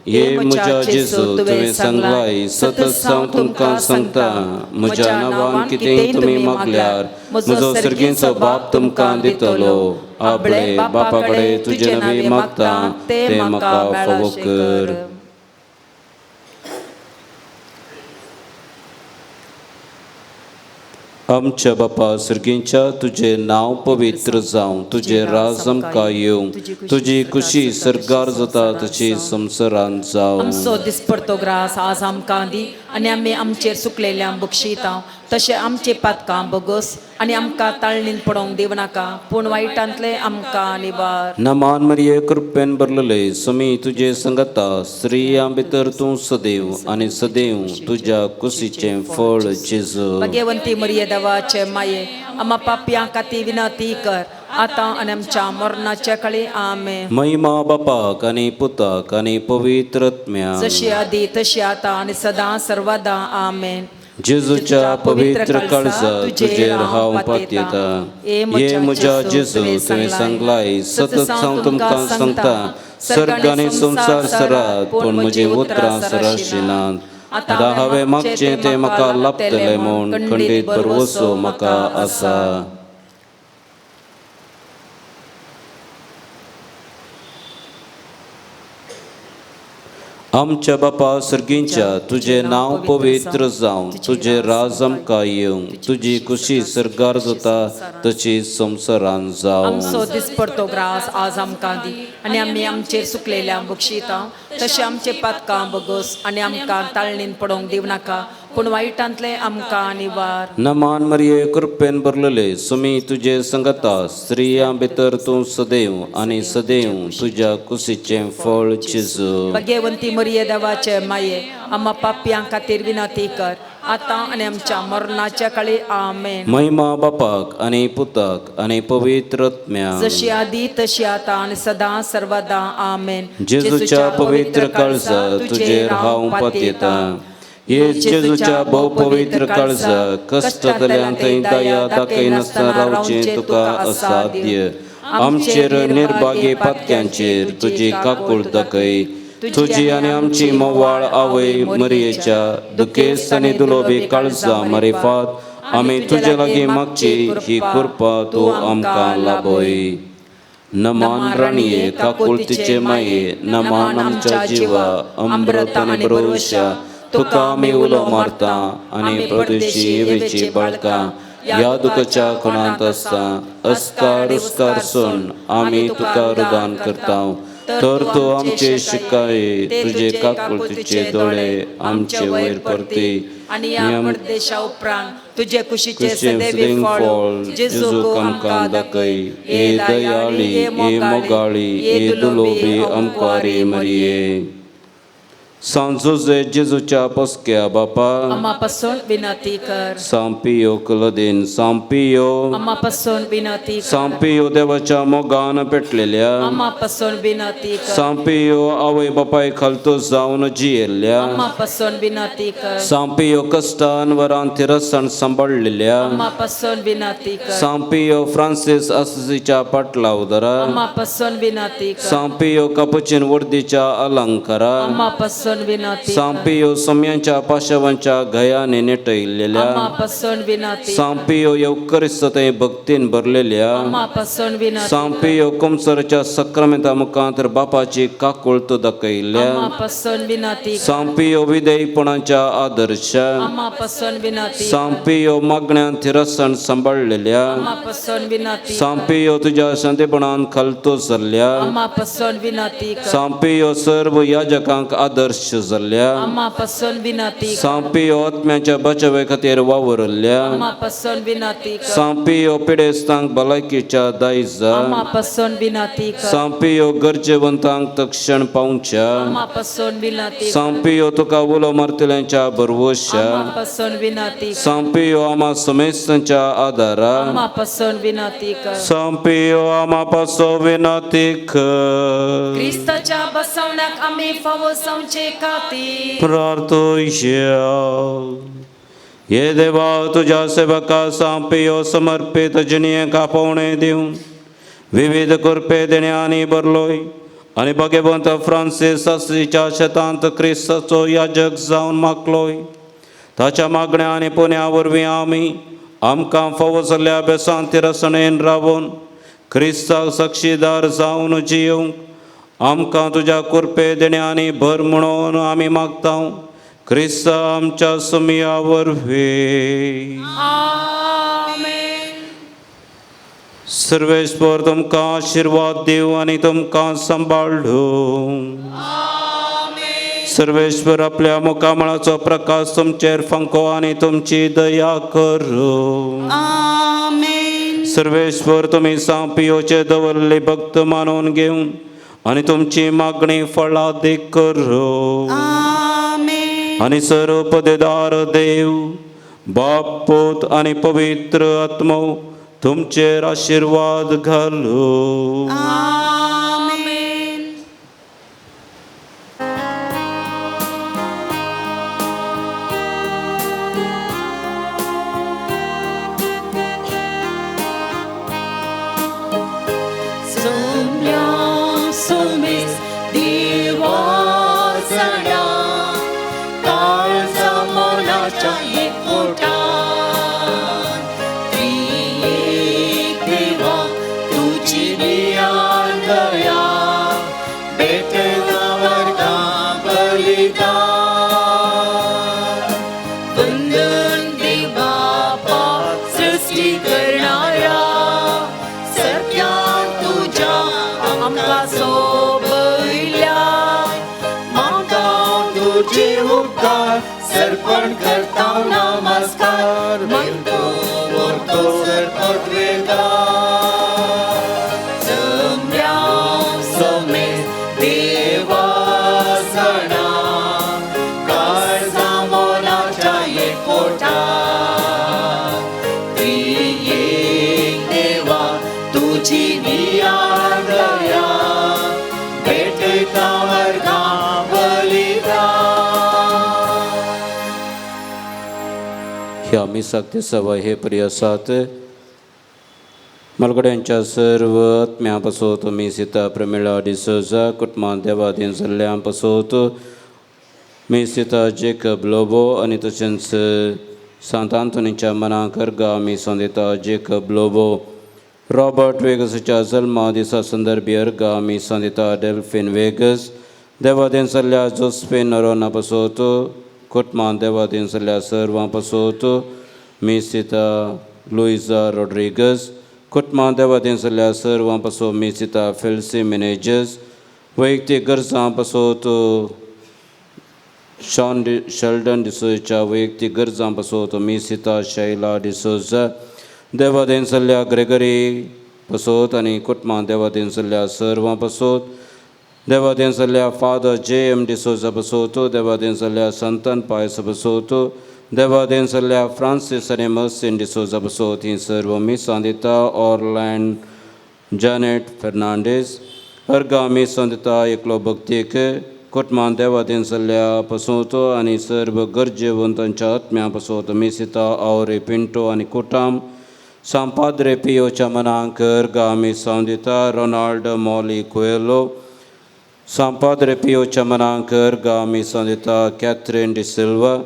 ये म्हज्या जेजू, तुवें सांगलाय, सतत हांव तुमकां सांगता, म्हज्या नांवान कितेंय तुमी मागल्यार म्हजो सर्गींचो बाप तुमकां दितलो. आपले बापा कडेन तुजे नांवी मागता तें म्हाका फावो कर. आमच्या बापा सर्गींच्या, तुजें नांव पवित्र जावं, तुजें राज आमकां येवं, तुजी खुशी सर्गार जाता तशी संवसारांत जावं.
आमचो दिसपडतो ग्रास आज आमकां दी आनी आमी आमचेर सुकलेल्या बक्षिता तशें आमचे पातकां बोगस आनी आमकां ताळणीन पडोवंक दिवं नाका, पूण वायटांतलें आमकां निवार.
नमान मरिये, कृपेन भरलेले, सुमी तुजे संगता, स्त्रियां भितर तूं सदैव आनी सदैव तुज्या कुशीचें फळ जेजू.
भाग्यवंती मरिये, देवाचे माये, आमा पापयां खातीर विनंती कर, आतां आनी आमच्या मरणाच्या काळी. आमेन.
महिमा बापाक आनी पुताक आनी पवित्र आत्म्याक,
जशी आदी तशी आतां आनी सदां सर्वदा. आमेन.
जेजूच्या पवित्र काळजा तुजेर हांव पातयेता. ये म्हज्या जेजू, तुवें सांगलाय, सतत हांव तुमकां सांगता, सर्ग आनी संवसार सरात, पूण म्हजी उतरां सराशिनात. आतां हांवें मागचें तें म्हाका लाभतलें म्हूण खंडीत भरवसो म्हाका आसा. आमच्या बापा सर्गींच्या, तुजें नांव पवित्र जावं, तुजें राज आमकां येवं, तुजी खुशी सर्गार जाता तशी संवसारांत जावं.
आमचो दिसपडतो ग्रास आज आमकां दी आनी आमी आमचेर सुकलेल्या बक्षिता तशें आमचे पातकां बोगस आनी आमकां ताळणीन पडोवंक दिवं नाका, पूण वायटांतले आमकां निवार.
नमान मरिये कृपेन भरलेले सुमी तुजे संगता स्त्रियां भितर तूं सदैव आनी सदैव तुज्या कुशीचें फळ जेजू.
भगेवंती मरिये देवाचे माये आम्हा पापयां खातीर विनंती कर आतां आनी आमच्या मरणाच्या काळी. आमेन.
महिमा बापाक आनी पुताक आनी पवित्र आत्म्याक
जशी आदी तशी आतां आनी सदां सर्वदां. आमेन.
जेजूच्या पवित्र काळजा तुजेर हांव पातयेतां. हे जेजूच्या भोव पवित्र काळजा कश्टांतल्यान थंय दया दाखयनासतना रावचें तुका असाध्य. आमचेर निर्भागी पातक्यांचेर तुजी काकूळ दाखय. तुजी आनी आमची मोवाळ आवय मरियेच्या दुखेस्त आनी दुलोबी काळजा मारिफात आमी तुजे लागीं मागची ही कृपा तूं आमकां लाभय. नमान राणये काकुळतीचे माये नमान आमच्या जिवा अमृत आनी भरवशा तुका आमी उलो मारता आनी परदेशी येवेची बाळकां ह्या दुखाच्या खणांत आसता अस्कार उस्कार सोण आमी तुका रुदान करता. तर तूं आमचे शिकाये तुजे काकुळतीचे दोळे आमचे वयर परती
आनी ह्या परदेशा उपरांत तुजे कुशीचे
कुशीचें
सदैवी
फळ
फळ
जेजूक आमकां दाखय. हे दयाळी हे मोगाळी हे दुलोबी आमकारे मरिये. सांत जोजे जेजूच्या पोसक्या बापा
आम्हा पासून विनंती कर.
सांपियो कुलदीन सांपियो
आम्हा पासून विनंती कर.
सांपियो देवाच्या मोगान पेटलेल्या
आम्हा पासून विनंती कर.
सांपियो आवय बापाय खालतो जावन जियेल्ल्या
आम्हा पासून विनंती कर.
सांपियो कश्टान वरान थिरसण सांबाळलेल्या
आम्हा पासून विनंती कर.
सांपियो फ्रांसीस आसिसीच्या पाटलावदरा
आम्हा पासून विनंती कर.
सांपियो कपुचीन वर्दीच्या अलंकारा
आम्हा पासून विनंती कर.
सांपियो सोम्यांच्या पाशावांच्या घयाने नेटयलेल्या
आम्हा पासून विनंती कर.
सांपियो येवकरिस्त थंय भक्तीन भरलेल्या
आम्हा पासून विनंती
सांपियो कुमसरच्या सक्रामेंता मुखांत बापाची काकुळत दाखयल्या
आम्हा पासून विनंती कर.
सांपियो विधेयपणाच्या आदर्श
आम्हा पासून विनंती कर.
सांपियो मागण्यान थिरसण सांबाळलेल्या
आम्हा पासून विनंती कर.
सांपियो तुज्या शांतीपणान खालतो जाल्ल्या
आम्हा पासून विनंती कर.
सांपियो सर्व याजकांक आदर्श जाल्ल्या
आम्हा पासून विनंती कर.
सांपियो आत्म्याच्या बचावे खातीर वावरल्या
आम्हा पासून विनंती कर.
सांपियो पिडेस्तांक भलायकीच्या दायजा
आम्हा पासून विनंती कर.
सांपियो गरजेवंतांक तक्षण पावच्या
आम्हा पासून विनंती कर.
सांपियो तुका उलो मारतल्यांच्या भरवश्या
आम्हा पासून विनंती कर.
सांपियो आमा समेस्तांच्या आदारा
आम्हा पासून विनंती कर.
सांपियो आमा पासो विनंती कर.
क्रिस्ताच्या बसवण्याक आम्ही फावो जावचे खातीर
प्रार्थोया. हे देवा तुझ्या सेवका सांपियो समर्पित जिणयेक आपोवणें दिवन विविध कृपे देण्यानी भरलोय आनी भगवंत फ्रांसीस आसीच्या शेतांत क्रिस्ताचो याजक जावन मागलोय. ताच्या मागण्या आनी पुण्या वरवीं आमी आमकां फावो जाल्ल्या बेसांत रसणेन रावून क्रिस्ताक साक्षीदार जावन जियोवंक आमकां तुज्या कृपे देण्यानी भर म्हणून आमी मागता. क्रिस्ता आमच्या सुमया वरवीं.
आमेन.
सर्वेश्वर तुमकां आशिर्वाद दिवं आनी तुमकां सांबाळूं. सर्वेश्वर आपल्या मुखामळाचो प्रकाश तुमचेर फांको आनी तुमची दया करूं.
आमेन.
सर्वेश्वर तुमी सांपियोचे दवरले भक्त मानून घेवन आनी तुमची मागणी फळादीक करूं.
आमेन.
आनी सर्व पदेदार देव बाप पूत आनी पवित्र आत्मो तुमचेर आशिर्वाद घालूं.
आमेन.
सुम्या सुमीस देवा जाणा काळजा मोलाच्या एकवटान त्रिएक देवा तुजी नियाळ दया भेटला वर्गा बलिदान. वंदन देव बापा सृष्टी करणारा सत्यान तुज्या आमकां सोबयल्या मागता तुजे उपकार सर्पण करता.
मिसाक तेसावा हे परी आसात. मालगड्यांच्या सर्व आत्म्या पासत मिसिता प्रमिळा डिसोजा कुटुंबां देवादीन जाल्ल्या पासत मिसिता जेकब लोबो आनी तशेंच सांत आंतोनीच्या मनाक अर्गां मिसां दिता जेकब लोबो. रॉबर्ट वेगसाच्या जल्मा दिसा संदर्भी अर्गां मिसां दिता डेल्फीन वेगस. देवादीन जाल्ल्या जोस्फीन नरोना पासत कुटुंबां देवादीन जाल्ल्या सर्वां पासत मिसिता लुइजा रॉड्रिगस. कुटुंबां देवादीन जाल्ल्या सर्वां पासत मिसिता फेल्सी मिनेजस. वैयक्तीक गरजां पासत शॉन शेल्डन डिसोजाच्या वैयक्तीक गरजां पासत मिसिता शैला डिसोजा. देवादीन जाल्ल्या ग्रेगरी पासत आनी कुटुंबां देवादीन जाल्ल्या सर्वां पासत देवादीन जाल्ल्या फादर जे एम डिसोजा पासत देवादीन जाल्ल्या संतन पायस पासत देवादीन जाल्ल्या फ्रांसीस आनी मर्सीन डिसोजा पासत ही सर्व मिसां दिता ऑरलँड जॅनेट फेर्नांडीस. अर्गां मिसां दिता एकलो भक्तीक कुटुंबां देवादीन जाल्ल्या पासत आनी सर्व गरजेवंतांच्या आत्म्या पासत मिसिता आवरे पिंटो आनी कुटाम. सांपाद्रे पियोच्या मनाक अर्गां मिसां दिता रोनाल्ड मॉली कुएलो. सांपाद्रे पियोच्या मनाक अर्गां मिसां दिता कॅथरीन डिसिल्वा.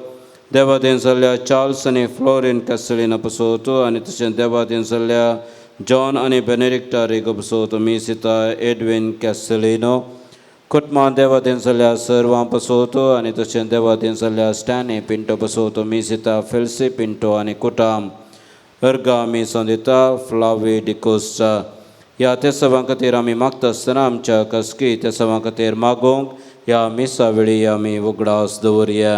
देवादीन जाल्ल्या चार्ल्स आनी फ्लोरीन कॅसलिना पासत आनी तशेंच देवादीन जाल्ल्या जॉन आनी बेनेडिक्टा रेगो पासत मिसिता एडवीन कॅसलिनो. कुटुंबां देवादीन जाल्ल्या सर्वां पासत आनी तशेंच देवादीन जाल्ल्या स्टॅनी पिंटो पासत मिसिता फेल्सी पिंटो आनी कुटाम. अर्गां मिसां दिता फ्लावी डिकोस्टा. ह्या तेसावां खातीर आमी मागता आसतना आमच्या कसकी तेसावां खातीर मागोवंक ह्या मिसा वेळी आमी उगडास दवरया.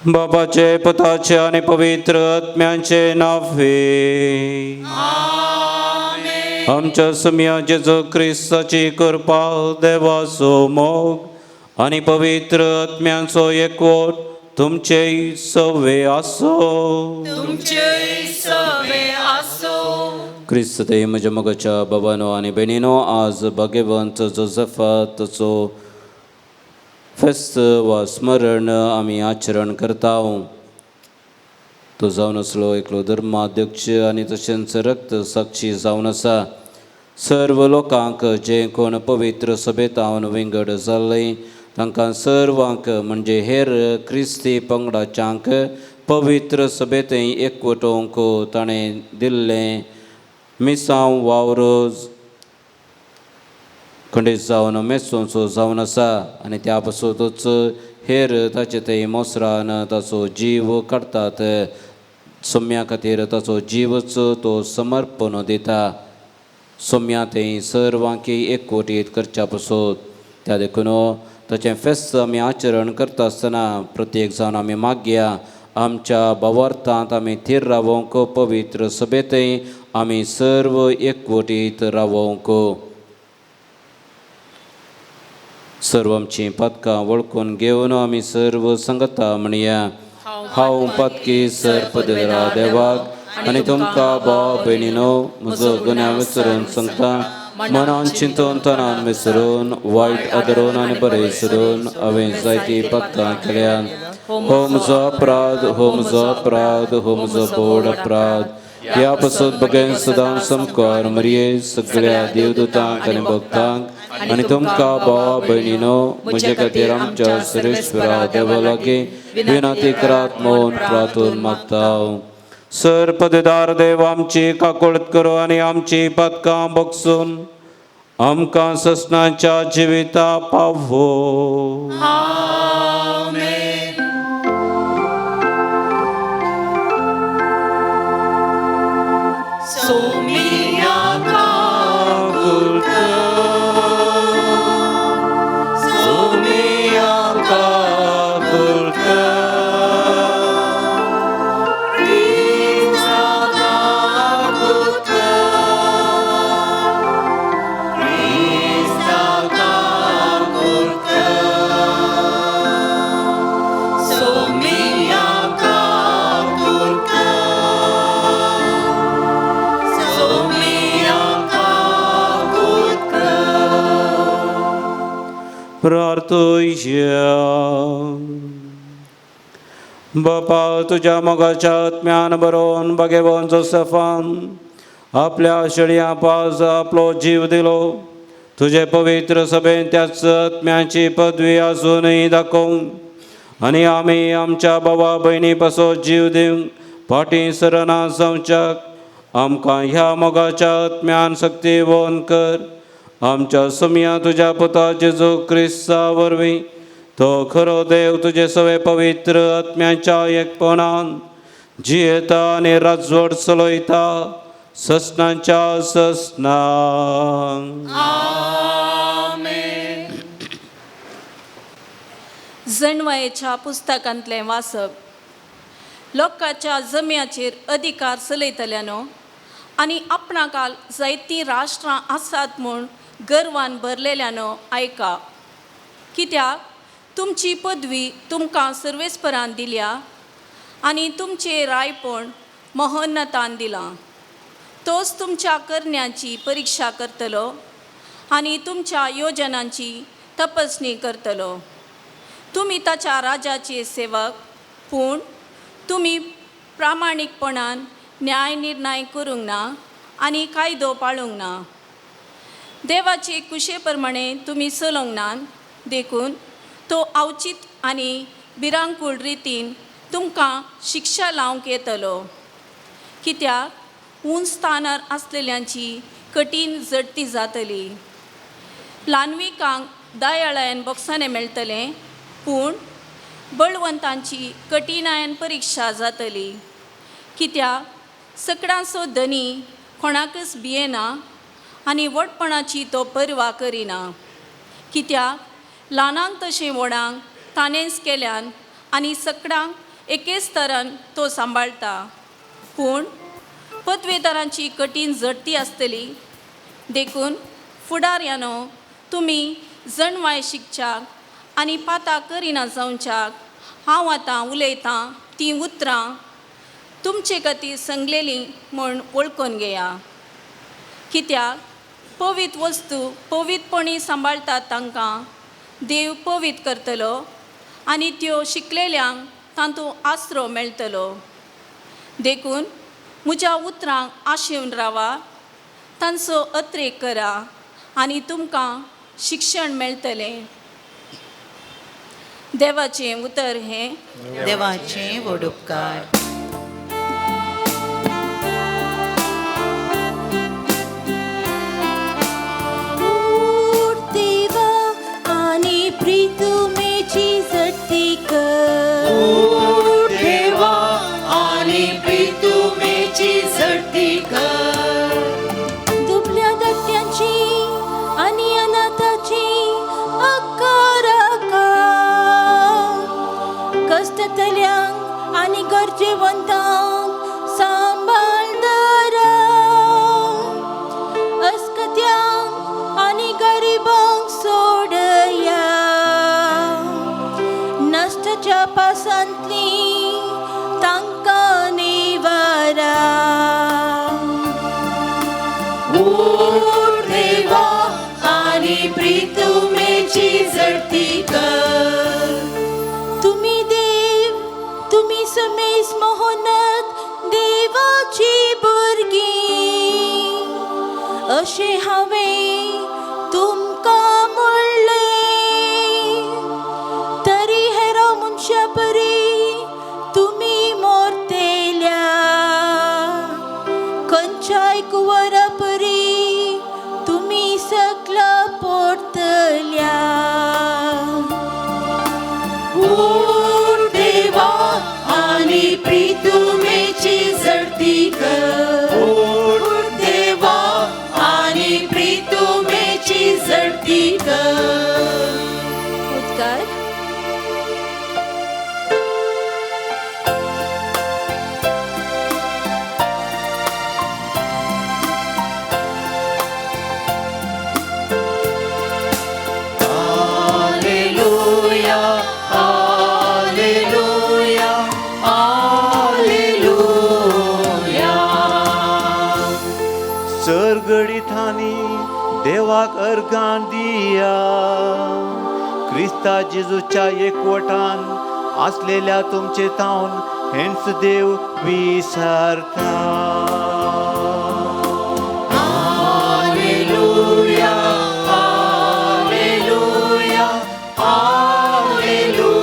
बाबाचे पुताचे आनी पवित्र आत्म्यांचे नावे आमच्या सुम्या जेजू क्रिस्ताची कृपा देवाचो मोग आनी पवित्र आत्म्यांचो एकवट तुमचे सवे आसो.
तुमचे सवे आसो.
क्रिस्त ते म्हज्या मोगाच्या बाबानो आनी भयणीनो, आज भाग्यवंत जोजफाचो फेस्त वा स्मरण आमी आचरण करता. तो जावन आसलो एकलो धर्माध्यक्ष आनी तशेंच रक्त साक्षी जावन आसा. सर्व लोकांक जे कोण पवित्र सभेतावन विंगड जाल्ले तांकां सर्वांक म्हणजे हेर क्रिस्ती पंगडाच्यांक पवित्र सभेंत एकवटोवंक ताणें दिल्लें मिसांव वावर खंडीत जावन मेसोंचो जावन आसा आनी त्या पासतूच हेर ताचे ते मोसरान ताचो जीव काडटात. सोम्या खातीर ताचो जीवच तो समर्पण दिता. सोम्या थंय सर्वांकी एकवटीत करच्या पासत त्या देखून ताचें फेस्त आमी आचरण करता आसतना प्रत्येक जावन आमी मागया आमच्या भावार्थांत आमी थीर रावोवंक पवित्र सभेंतय आमी सर्व एकवटीत रावोवंक. सर्व आमचीं पातकां वळखून घेवन आमी सर्व सांगता म्हणया. हांव पातकी सर पदरा देवाक आनी तुमकां भाव भयणीनो म्हजो गुन्यांव विसरून सांगता. मनान चिंतून तनान विसरून वायट आदरून आनी बरें सोदून हांवें जायतीं पातकां केल्यात. हो म्हजो अपराध, हो म्हजो अपराध, हो म्हजो बोड अपराध. ह्या पासत बगेन सदां समकार मरये सगळ्या देवदूतांक आनी भक्तांक आनी तुमकां भावा भयणीनो म्हजे खातीर आमच्या सर्वेश्वरा देवा लागीं विनंती करात म्हूण प्रार्थून मागता. सर पदेदार देव आमची काकुळत करो आनी आमची पातकां बगसून आमकां ससनाच्या जिविता पावो.
सोमिया काकुळत, सोमिया काकुळत, क्रिस्ता काकुळत, क्रिस्ता काकुळत, सोमिया काकुळत, सोमिया.
प्रार्थुया. बापा तुज्या मोगाच्या आत्म्यान बरोवन भगेवन जोसेफान आपल्या शेळयां पास आपलो जीव दिलो. तुजे पवित्र सभेन त्याच आत्म्याची पदवी आजुनूय दाखोवंक आनी आमी आमच्या बाबा भयणी पासत जीव दिवंक फाटीं सरना जावच्याक आमकां ह्या मोगाच्या आत्म्यान सक्ती वोन कर. आमच्या सुमया तुज्या पुता जेजू क्रिस्ता वरवीं तो खरो देव तुजे सवे पवित्र आत्म्याच्या एकपणान जियेता आनी राजवट चलयता ससनाच्या ससनां.
जणवायेच्या पुस्तकांतलें वाचप. लोकांच्या जम्याचेर अधिकार चलयतल्यानो आनी आपणाकाल जायतीं राष्ट्रां आसात म्हूण गर्वान भरलेल्यानो आयका. कित्याक तुमची पदवी तुमकां सर्वेस्परान दिल्या आनी तुमचें रायपण महोन्नतान दिलां. तोच तुमच्या करण्यांची परिक्षा करतलो आनी तुमच्या योजनांची तपासणी करतलो. तुमी ताच्या राजाचे सेवक पूण तुमी प्रामाणीकपणान न्याय निर्णय करूंक ना आनी कायदो पाळूंक ना. देवाचे कुशे प्रमाणे तुमी चलोवंक ना देखून तो अवचीत आनी भिरांकूळ रितीन तुमकां शिक्षा लावंक येतलो. कित्याक उंच स्थानार आसलेल्यांची कठीण जडती जातली. ल्हानविकांक दयाळायन बोक्साणें मेळटलें पूण बळवंतांची कठिणायन परिक्षा जातली. कित्याक सकडांचो धनी कोणाकच भियेना आनी व्हडपणाची तो पर्वा करिना. कित्याक ल्हानांक तशें व्हडांक ताणेंच केल्यान आनी सकडांक एकेच तरान तो सांबाळटा. पूण पदवेदारांची कठीण जडती आसतली. देखून फुडारयानो तुमी जणवाय शिकच्याक आनी पातां करिना जावच्याक हांव आतां उलयतां तीं उतरां तुमचे खातीर संगलेलीं म्हूण वळखून घेया. कित्याक पवीत वस्तू पवीतपणी सांबाळटात तांकां देव पवीत करतलो आनी त्यो शिकलेल्यांक तातूंत आसरो मेळटलो. देखून म्हज्या उतरांक आशेवन रावा, तांचो अत्रेक करा आनी तुमकां शिक्षण मेळटलें. देवाचें उतर हें.
देवाचें व्हड उपकार.
देवा आनी प्रितुमेची जट्टी कर.
देवा आनी प्रितुमेची जट्टी कर.
दुबल्या धाकट्यांची आनी अनाथाची अक्का कश्टतल्यांक आनी गरजेवंतांक सांबाळ दरा. अस्कत्यांक आनी गरिबांक सोडया. नश्टच्या पासांतली तांकां निवारा.
देवा आनी प्रितुमेची जट्टी कर.
तुमी देव, तुमी समेस मोहनत देवाची भुरगीं अशें हांवें तुमकां म्हणलें. तरी हेरो मनशा परी तुमी मोरतेल्या. खंयच्याय कुंवरा परी तुमी सगळा पोरतल्या.
देवा आनी प्रितुमेची जट्टी कर. देवा आनी प्रितुमेची जट्टी कर.
उद्गार.
Alleluia, alleluia, alleluia.
सरगडिथांनी देवाक अर्गां दिया, क्रिस्ता जेजूच्या एकवटान आसलेल्या तुमचे तावन हेंच देव विसरता.
Alleluia, alleluia, alleluia.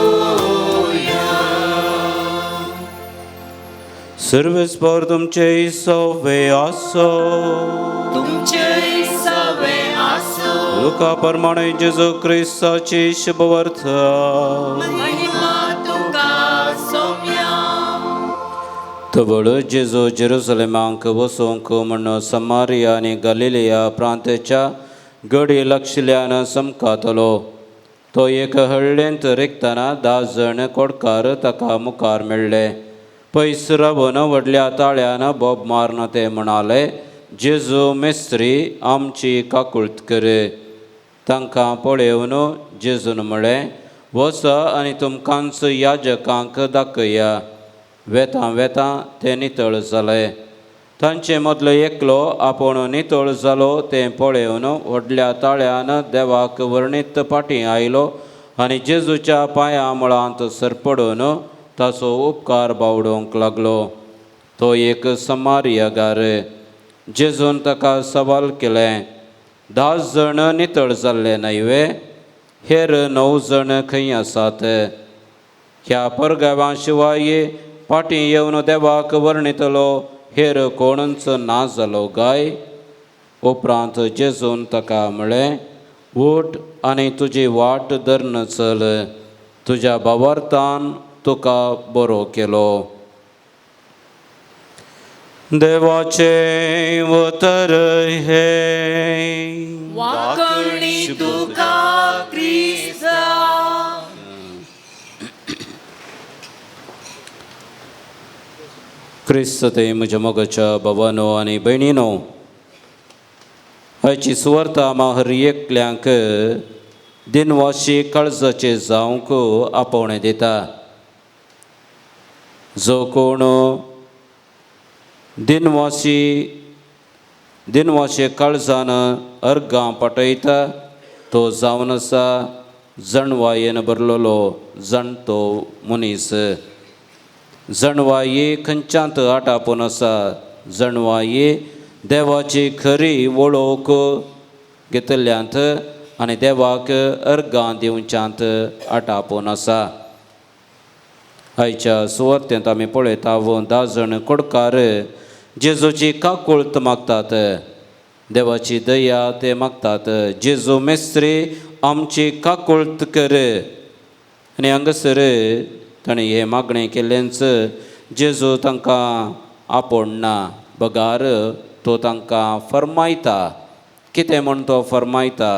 सर्वेस्पर तुमचे सवे आसो.
तुमचे सवे आसो.
लुका प्रमाणे जेजू क्रिस्ताची शुभवर्थ.
महिमा तुका सोम्या.
तवळ जेजू जेरुसलेमाक वचूंक म्हण समारिया आनी गलिलिया प्रांताच्या गडी लागशिल्ल्यान समकातलो. तो एक हळ्ळेंत रिगतना 10 जण कोडकार ताका मुखार मेळ्ळे. पयस रावन व्हडल्या ताळ्यान बोब मारून ते म्हणाले, जेजू मेस्त्री, आमची काकुळट कर. तांकां पळोवन जेजून म्हळें, वचा आनी तुमकांच याजकांक दाखया. वेतां वेतां ते नितळ जाले. तांचे मदलो एकलो आपूण नितळ जालो तें पळोवन व्हडल्या ताळ्यान देवाक वर्णीत फाटीं आयलो आनी जेजूच्या पांया मुळांत सरपडून ताचो उपकार बावडोवंक लागलो. तो एक समारियागार. जेजून ताका सवाल केलें, 10 जण नितळ जाल्ले न्हय वे? हेर 9 जण खंय आसात? ह्या परगांवा शिवाय फाटीं येवन देवाक वर्णितलो हेर कोणूच ना जालो काय? उपरांत जेजून ताका म्हळें, उठ आनी तुजी वाट धरून चल, तुज्या भावार्थान तुका बरो केलो.
देवाचे उतर हे.
वाकणी तुका क्रिस्ता.
क्रिस्त ते म्हज्या मोगाच्या बाबानो आनी भयणीनो, आयची सुवार्ता आमा हर एकल्यांक दिनवाशी काळजाचे जावंक आपोवणें दिता. जो कोण दिनवाशी दिनवाशे काळजान अर्गां पाटयता तो जावन आसा जणवायेन भरलेलो जाणटो मनीस. जणवाये खंयच्यांत आटापून आसा. जणवाये देवाची खरी वळख घेतल्यांत आनी देवाक अर्गां दिवच्यांत आटापून आसा. आयच्या सुवार्तेंत आमी पळयता 10 जण कोडकार जेजूची काकुळत मागतात, देवाची दया ते मागतात. जेजू मेस्त्री आमची काकुळत कर. आनी हांगासर ताणें हें मागणें केल्लेंच जेजू तांकां आपोडना, बगार तो तांकां फर्मायता. कितें म्हण तो फर्मायता?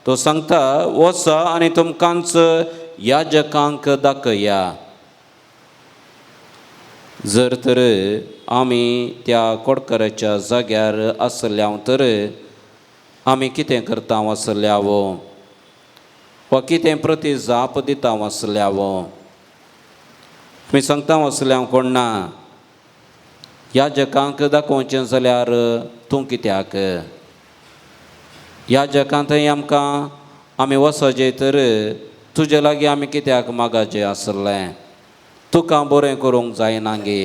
तो सांगता, वचा आनी तुमकांच याजकांक दाखया. जर तर आमी त्या कोडकऱ्याच्या जाग्यार आसल्या तर आमी कितें करता आसल्यावो वा कितें प्रती जाप दिता आसल्यावो? तुमी सांगता आसल्या कोण ना याजकांक दाखोवचें जाल्यार तूं कित्याक? याजकां थंय आमकां आमी वचचें तर तुजे लागीं आमी कित्याक मागाचें आसलें? तुका बरें करूंक जायना गे?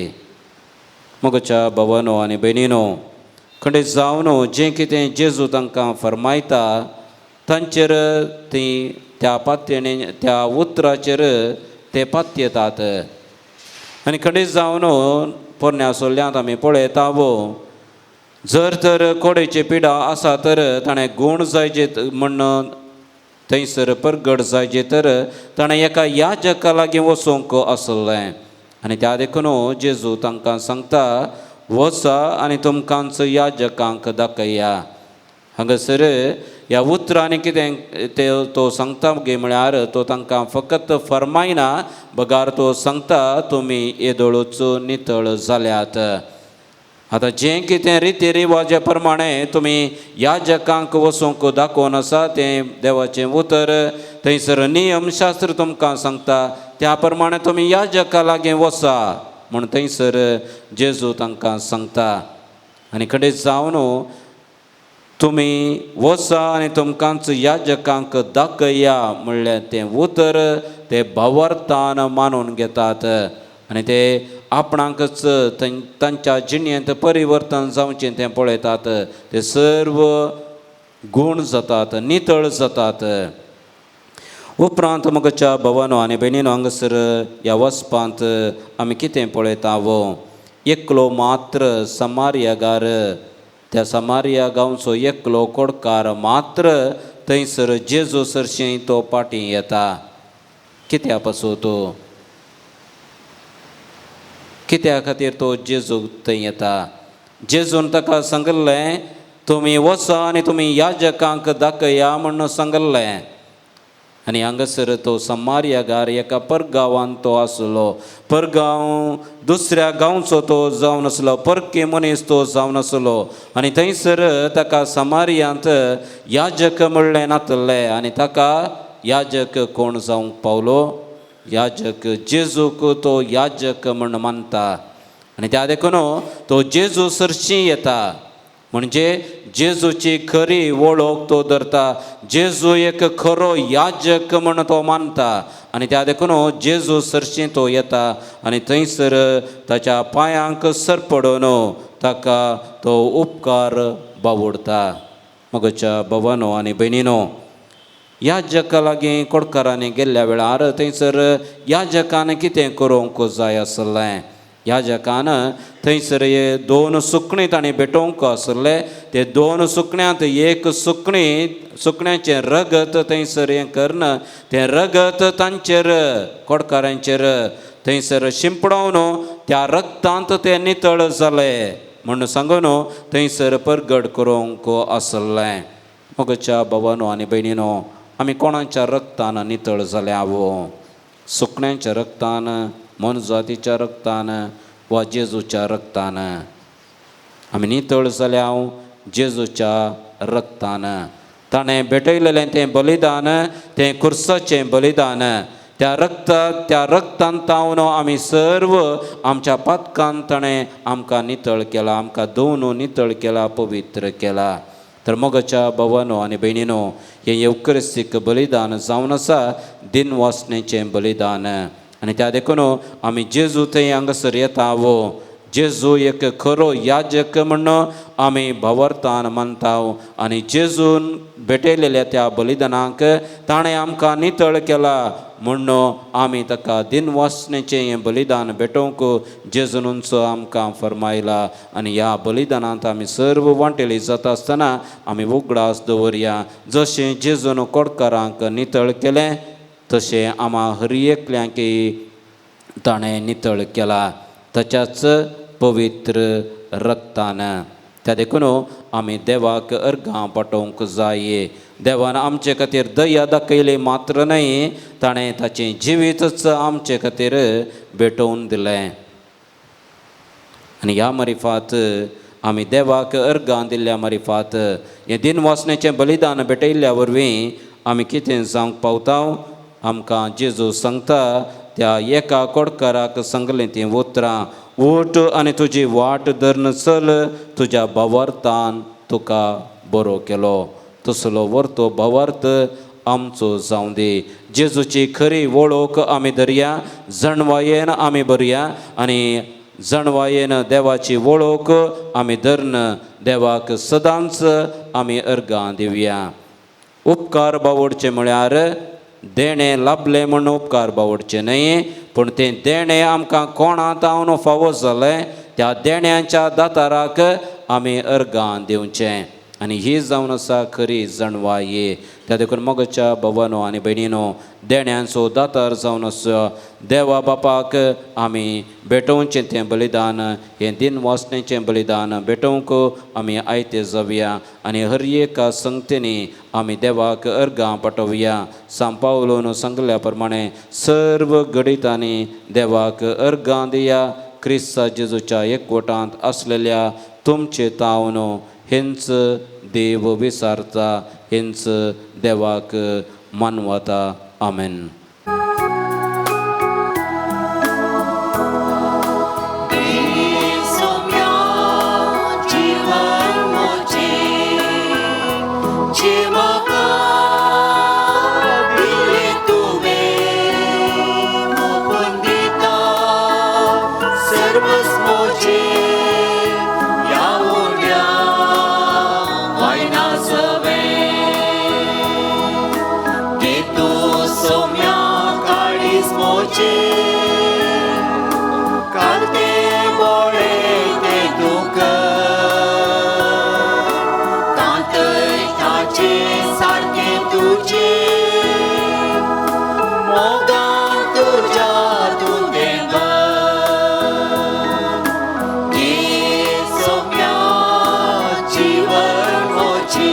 म्हज्या भावानो आनी भयणीनो, खंडीत जावन जें कितें जेजू तांकां फर्मायता तांचेर ती त्या पात्येणे त्या उतराचेर ते पात्येतात. आनी खंडीत जावन पोरण्या सोल्यांत आमी पळयता वो जर तर कोडेची पिडा आसा तर ताणें गूण जायचे म्हण थंयसर परगट जायचे तर ताणें एका याजका लागीं वचूंक आसलें. आनी त्या देखून जेजू तांकां सांगता, वचा आनी तुमकांच याजकांक दाखया. हांगासर ह्या उतरांनी कितें ते तो सांगता गे म्हळ्यार तो तांकां फकत फर्मायना, बगार तो सांगता तुमी येदोळूच नितळ जाल्यात. आतां जें कितें रिती रिवाजे प्रमाणे तुमी याजकांक वचूंक दाखोवन आसा तें देवाचें उतर थंयसर नियमशास्त्र तुमकां सांगता त्या प्रमाणे तुमी याजका लागीं वचा म्हूण थंयसर जेजू तांकां सांगता. आनी खंडीत जावन तुमी वचा आनी तुमकांच याजकांक दाखया म्हणलें तें उतर ते भावार्थान मानून घेतात आनी ते आपणाकच तांच्या जिणेंत परिवर्तन जावचें तें पळयतात. ते सर्व गूण जातात, नितळ जातात. उपरांत म्हज्या भवानो आनी भयणीनो, हांगासर ह्या वचपांत आमी कितें पळयता वो, एकलो मात्र समार्यागार, त्या समार्या गांवचो एकलो कोडकार मात्र थंयसर जेजू सरशीं तो पाटी येता. कित्या पासून तो, कित्या खातीर तो जेजू थंय येता? जेजून ताका सांगिल्लें तुमी वचा आनी तुमी याजकांक दाखया म्हणून सांगिल्लें. आनी हांगासर तो समार्यागार एका परगांवान तो आसलो. परगांव दुसऱ्या गांवचो तो जावन आसलो, परकी मनीस तो जावन आसलो. आनी थंयसर ताका समार्यांत याजक म्हणलें नातलें आनी ताका याजक कोण जावंक पावलो? याजक जेजूक तो याजक म्हण मानता आनी त्या देखून तो जेजू सरशीं येता. म्हणजे जेजूची खरी वळख तो धरता, जेजू एक खरो याजक म्हण तो मानता आनी त्या देखून जेजू सरशीं तो येता आनी थंयसर ताच्या पांयांक सरपडून ताका तो उपकार बावडता. म्हज्या भवानो आनी भयणीनो, याजका लागीं कोडकारांनी गेल्ल्या वेळार थंयसर याजकान कितें करूंक जाय आसलें? याजकान थंयसर दोन सुकणीं ताणें भेटोवंक आसले. ते दोन सुकण्यांत एक सुकणीं, सुकण्याचें रगत थंयसर हें करून तें रगत तांचेर कोडकारांचेर थंयसर शिंपडावन त्या रगतांत ते नितळ जाले म्हूण सांगून थंयसर परगट करूंक आसलें. म्हज्या भावानो आनी भयणीनो, आमी कोणाच्या रगतान नितळ जाल्या वो? सुकण्यांच्या रगतान, मोनजातीच्या रगतान वा जेजूच्या रगतान? आमी नितळ जाल्या जेजूच्या रगतान. ताणें भेटयलेलें तें बलिदान, तें खुर्साचें बलिदान, त्या रगता, त्या रगतान तावन आमी सर्व आमच्या पातकान ताणें आमकां नितळ केला, आमकां धुवन नितळ केला, पवित्र केला. तर मोगाच्या भवानो आनी भयणीनो, हें येवक्रिस्तीक बलिदान जावन आसा, दिनवासनेचें बलिदान. आनी त्या देखून आमी जेजू थंय हांगासर येता वो, जेजू एक खरो याजक म्हण आमी भावार्थान मानता आनी जेजून भेटयलेल्या त्या बलिदानाक ताणें आमकां नितळ केला म्हूण आमी ताका दिनवासनेचें हें बलिदान भेटोवंक जेजूनचो आमकां फरमायला. आनी ह्या बलिदानांत आमी सर्व वांटेली जाता आसतना आमी उगडास दवरया, जशें जेजून कोडकारांक नितळ केलें तशें आमा हर एकल्यांकय ताणें नितळ केला ताच्याच पवित्र रगतान. त्या देखून आमी देवाक अर्गां पाठोवंक जाय. देवान आमचे खातीर दया दाखयली मात्र न्हय, ताणें ताचें जिवीतच आमचे खातीर भेटोवन दिलें. आनी ह्या मरिफात आमी देवाक अर्गां दिल्ल्या मरिफात हें दिनवासनेचें बलिदान भेटयल्ल्या वरवीं आमी कितें जावंक पावता? आमकां जेजू सांगता त्या एका कोडकाराक सांगलें तीं उतरां, उठ आनी तुजी वाट धरून चल, तुज्या भावार्थान तुका बरो केलो. तसलो वर्तो भावार्थ आमचो जावं दी. जेजूची खरी वळख आमी धरया, जणवायेन आमी भरया आनी जणवायेन देवाची वळख आमी धरून देवाक सदांच आमी अर्गां दिवया. उपकार बावडचे म्हळ्यार देणें लाभलें म्हूण उपकार बावडचें न्हय, पूण तें देणें आमकां कोणा तावन फावो जालें त्या देण्यांच्या दाताराक आमी अर्गां दिवचें. आनी ही जावन आसा खरी जणवाय. त्या देखून मोगाच्या भवानो आनी भयणीनो, देण्यांचो दातार जावन आसा देवा बापाक आमी भेटोवचें तें बलिदान, हें दिनवासनेचें बलिदान भेटोवंक आमी आयते जावया आनी हर एका संगतेनी आमी देवाक अर्गां पाठोवया. सांपावलोन सांगल्या प्रमाणे सर्व घडितांनी देवाक अर्गां दिया. क्रिस्ता जेजूच्या एकवटांत आसलेल्या तुमचे तावन हेंच देव विसारता, हेंच देवाक मानवता. आमेन.
सोम्या जीवन मोजे. जीवन मोची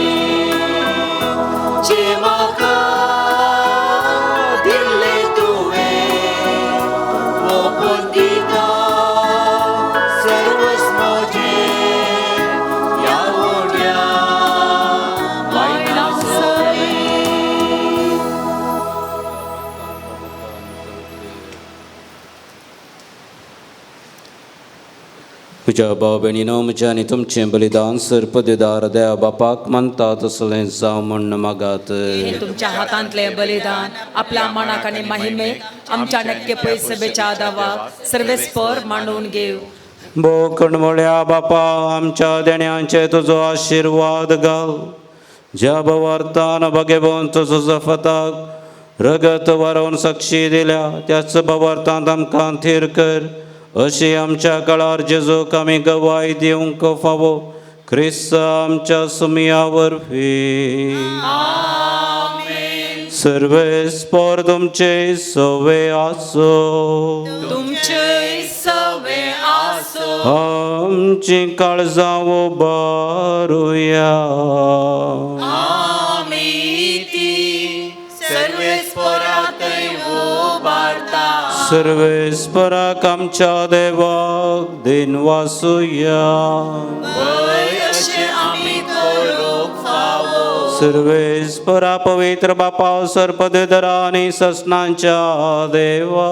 जे म्हाका दिल्लें तुवें ओपून दिता सर्वस्व म्हजें ह्या उण्या वायना सवें.
म्हज्या भाव भयणीनो, म्हजें आनी तुमचें बलिदान सर्पदेदार देवा बापाक मानता तसलें जावं म्हूण मागात.
हे तुमच्या हातांतले बलिदान आपल्या मानाक आनी महिमेक आमच्या नक्के पयसभेच्या दावाक सर्वेस्पर मांडून घेव.
भोकण म्हळ्या बापा, आमच्या देण्यांचे तुजो आशिर्वाद घाल. ज्या भवार्थान भगेवंत जोजफाताक रगत वारोवन साक्षी दिल्या त्याच भवार्थांत आमकां थीर कर, अशी आमच्या काळार जेजूक आमी गवाय दिवंक फावो, क्रिस्त आमच्या सुमया वरवीं. सर्वेस्पर तुमचे सवे आसो.
तुमचे सवे आसो.
आमची काळजां उबारुया.
आमी ती सर्वेस्परातय उबारता.
सर्वेस्पराक आमच्या देवाक दिनवासुया.
वय अशें आमी करूंक फावो.
सर्वेस्परा पवित्र बापा, सर्पदेदरा आनी ससनांच्या देवा,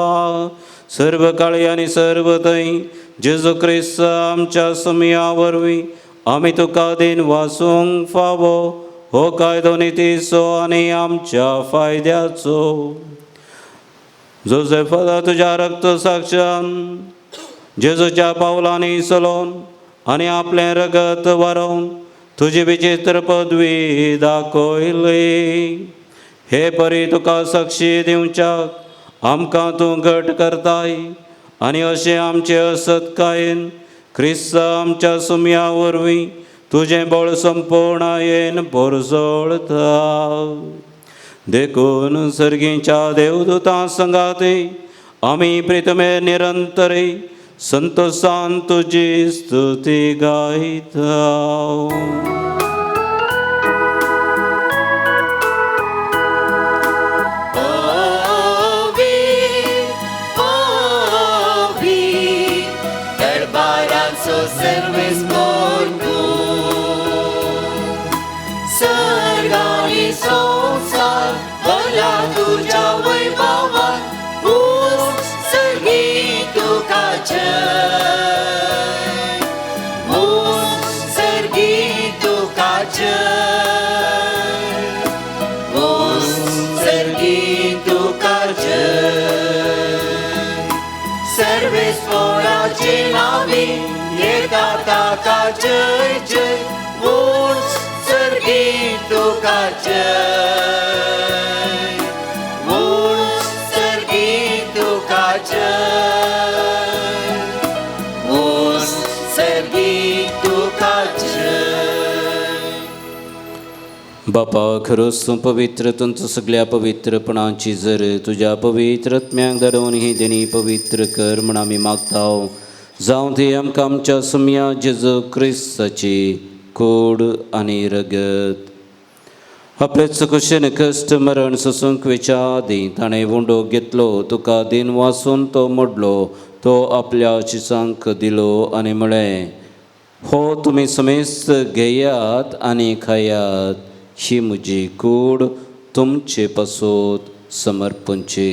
सर्व काळी आनी सर्व थंय जेजू क्रिस्त आमच्या सुमया वरवीं आमी तुका दिनवासूंक फावो. हो कायदो नितीचो आनी आमच्या फायद्याचो. जोजेफा तुज्या रक्त साक्षान जेजूच्या पावलांनी चलोवन आनी आपलें रगत वारोवन तुजी विचित्र पदवी दाखयली. हे परी तुका साक्षी दिवच्याक आमकां तूं घट करताय आनी अशें आमचे असत्कायेन क्रिस्त आमच्या सुमया वरवीं तुजें बळ संपूर्णायेन पोरजळता. देखून सर्गीच्या देवदूतां संगाते आमी प्रितमे निरंतरे संतोषान तुजी स्तुती गायता.
दरबाराचो सर्वेस्पर तूं, सर्ग आनी संवसार भरला तुज्या वैभवान, ऊंच सर्गी तुका जय, ऊंच सर्गी तुका जय, ऊंच सर्गी तुका जय. सर्वेस्पराचे नावे येता ताका जय जय, ऊंच सर्गी तुका जय, ऊंच सर्गी तुका जय, ऊंच सर्गी तुका जय.
बापा, खरोच तूं पवित्र, तुमचो सगळ्या पवित्रपणाची जर तुज्या पवित्र आत्म्याक धाडून ही देणी पवित्र कर म्हूण आमी मागता. जावं ती आमकां आमच्या सुमया जेजू क्रिस्ताची कोड आनी रगत. आपलेच कुशेन कश्ट मरण सोसूंक वेच्या आदीं ताणें उंडो घेतलो, तुका दिन वासून तो मोडलो, तो आपल्या चिसांक दिलो आनी म्हळें, हो तुमी समेस्त घेयात आनी खायात, ही म्हजी कूड तुमचे पासत समर्पणची.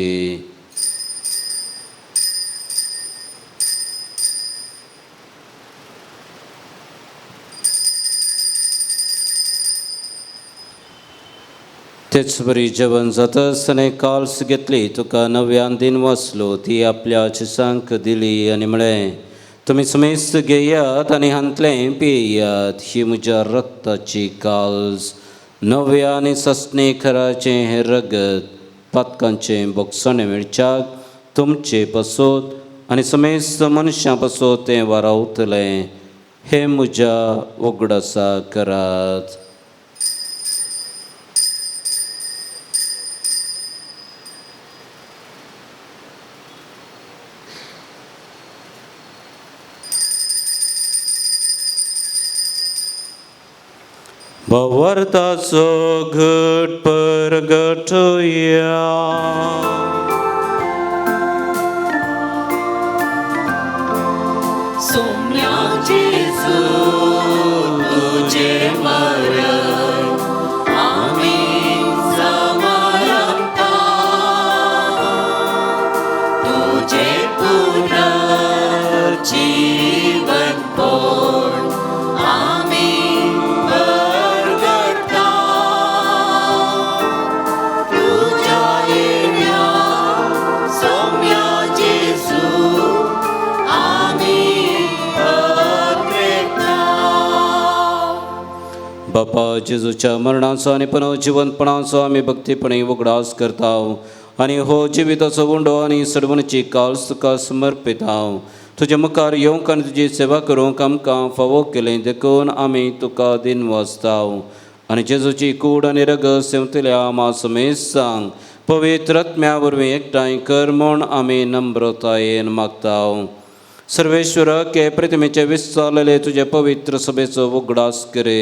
तेच बरी जेवण जातच ताणें काल्स घेतली, तुका नव्यान दिन वाचलो, ती आपल्या चिसांक दिली आनी म्हळें, तुमी समेस्त घेयात आनी हांतलें पियात, ही म्हज्या रक्ताची काल्स, नव्या आनी ससने खराचें हें रगत पातकांचें बोगसणें मेळच्याक तुमचे पासत आनी समेस्त मनशां पासत तें वारावतलें. हें म्हज्या उगडासा करात.
भावार्थाचो घट परगटया.
सोम्या जेजू तुजें मरण आमी समारंभता, तुजें पुनर्जीवनपण आमी परगटता, तुज्या येण्या सोम्या जेजू आमी अग्रेता.
बापा जेजूच्या मरणाचो आनी पुनर्जिवंतपणाचो आमी भक्तीपणी उगडास करता आनी हो जिविताचो उंडो आनी सडवणची काल्स तुका समर्पिता. तुज्या मुखार येवंक आनी तुजी सेवा करूंक आमकां फावो केलें देखून आमी तुका दिनवासता. आनी जेजूची कूड आनी रगत सेवतल्या आमा समेस्तांक पवित्र आत्म्या वरवीं एकठांय कर म्हूण आमी नम्रतायेन मागता. सर्वेश्वराक हे प्रतिमेचे विस्तारलेले तुजे पवित्र सभेचो उगडास करे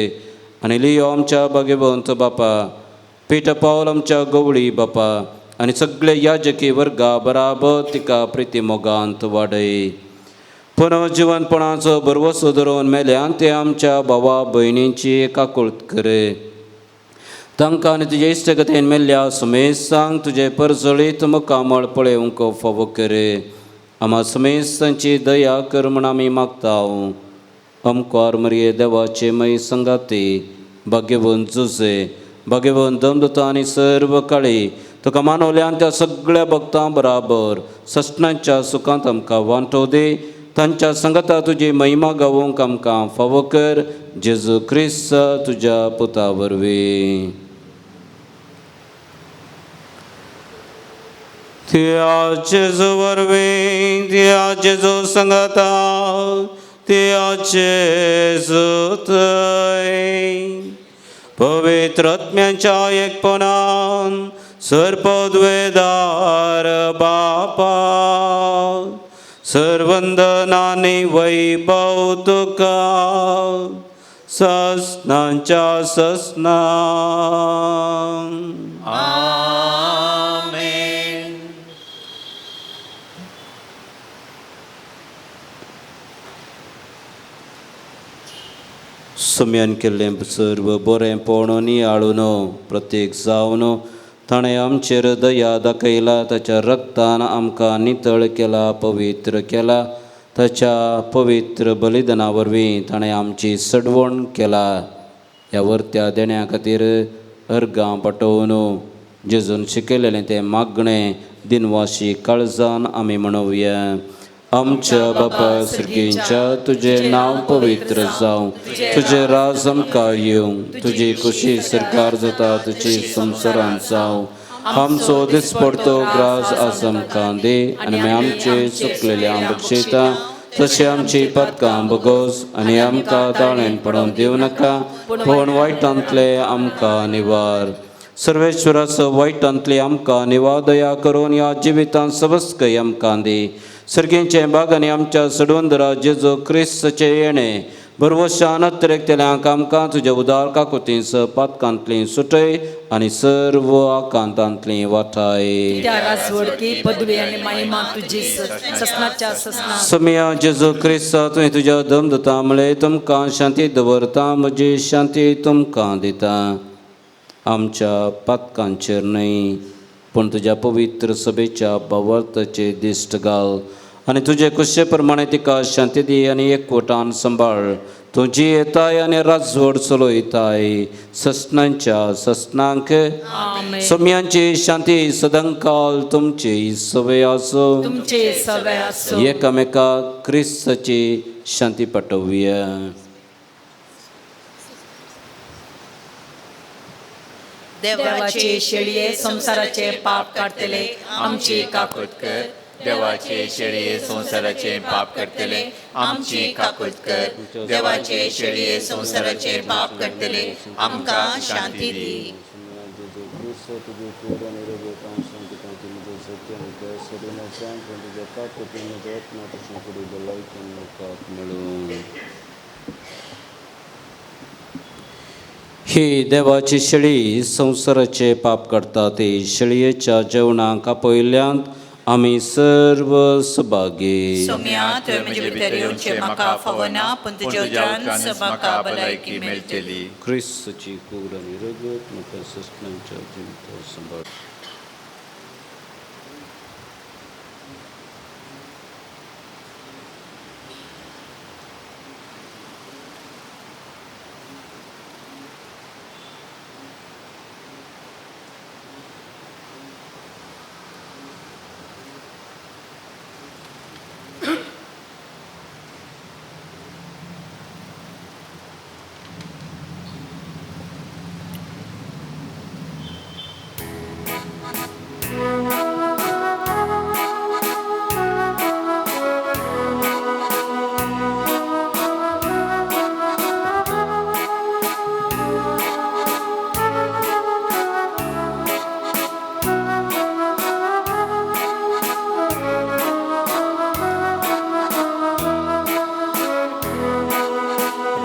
आनी लियो आमच्या भाग्यवंत बापा, पीटर पावल आमच्या गवळी बापा आनी सगळे याजकी वर्गा बराबर तिका प्रिती मोगांत वाडय. पुनर्जिवनपणाचो भरवसो धरून मेल्यान ते आमच्या भावा भयणींची काकुळट करे. तांकां आनी तुजे इश्टगतीन मेल्ल्या समेस्तांक तुजें परजळीत मुखामळ पळोवंक फावो करे. आमा समेस्तांची दया कर म्हूण आमी मागता. अमकार मरिये देवाचे मय संगाती भाग्यवंत जुजे, भाग्यवंत दमदता आनी सर्व काळी तुका मानवल्यान त्या सगळ्या भक्तां बराबर ससनाच्या सुखांत आमकां वांटो दी. तांच्या संगता तुजी महिमा गावोवंक आमकां फावो कर. जेजू क्रिस्त तुज्या पुता वरवीं.
त्या जेजू वरवीं, त्या जेजू संगता, त्या जेजू थंय पवित्र आत्म्यांच्या एकपणान सर्पद्वेदार बापा सर्वंदनानी वैभव तुका ससनांच्या ससना.
आमेन.
सुम्यान केल्लें सर्व बरेंपण नियाळून प्रत्येक जावन ताणें आमचेर दया दाखयला. ताच्या रक्तान आमकां नितळ केला, पवित्र केला. ताच्या पवित्र बलिदाना वरवीं ताणें आमची सडवण केला. ह्या वर्त्या देण्या खातीर अर्गां पाटोवन जेजून शिकयलेलें तें मागणें दिनवाशी काळजान आमी म्हणोवया. आमच्या बापा सर्गींच्या तुजें नांव पवित्र जावं, तुजें राज आमकां येवं, तुजी खुशी सरकार जाता तुजी संवसारांत जावं. आमचो दिसपडतो ग्रास आज आमकां दी आनी आमी आमचे चुकलेले बक्षयता तशें आमची पदकां बगोस आनी आमकां ताळेन पडोवन दिवं नाका, पूण वायटांतले आमकां निवार. सर्वेश्वराचो वायटांतले आमकां निवार दया करून ह्या जिवितांत सबस्कय आमकां दी. सर्गींचे बाग आनी आमच्या सडवंदरा जेजू क्रिस्तचे येणें भरवशान अतिरेकतल्यांक आमकां तुज्या उदार काकुतींस पातकांतली सुटय आनी सर्व आकांतांतली वाठाय.
त्या राजवडकी पदवी आनी महिमा तुजी ससनाच्या ससना.
समिया जेजू क्रिस्त तुवें तुज्या दमदता म्हळें तुमकां शांती दवरता, म्हजी शांती तुमकां दिता. आमच्या पातकांचेर न्हय पूण तुज्या पवित्र सभेच्या भावार्थाचे दिश्ट घाल आनी तुजे कुशे प्रमाणे तिका शांती दी आनी एकवटान सांबाळ. तूं जी येताय आनी राजवड चलयताय ससनांच्या ससनांक. सोम्यांची शांती सदांकाल तुमची सवय आसूं.
तुमचे सवय आसूं.
एकामेका क्रिस्ताची शांती पाठोवया.
देवाचे शेळये संवसाराचे पाप काडटले आमची काकूट
कर. देवाचे शेळये संवसाराचे पाप करतले आमची काकूट कर. देवाचे शेळये संवसाराचे पाप करतले आमकां शांती दी.
ही देवाची शेळी संवसाराचे पाप काडटा ते शेळयेच्या जेवणाक आपयल्यांत आमी सर्व सभागी.
सोम्या, तुवें म्हजे भितर येवचें म्हाका फावना, पूण तुज्या उतरान म्हाका भलायकी मेळटली.
क्रिस्तची कूड आनी रगत म्हाका सस्नांच्या जिविता सांबाळ.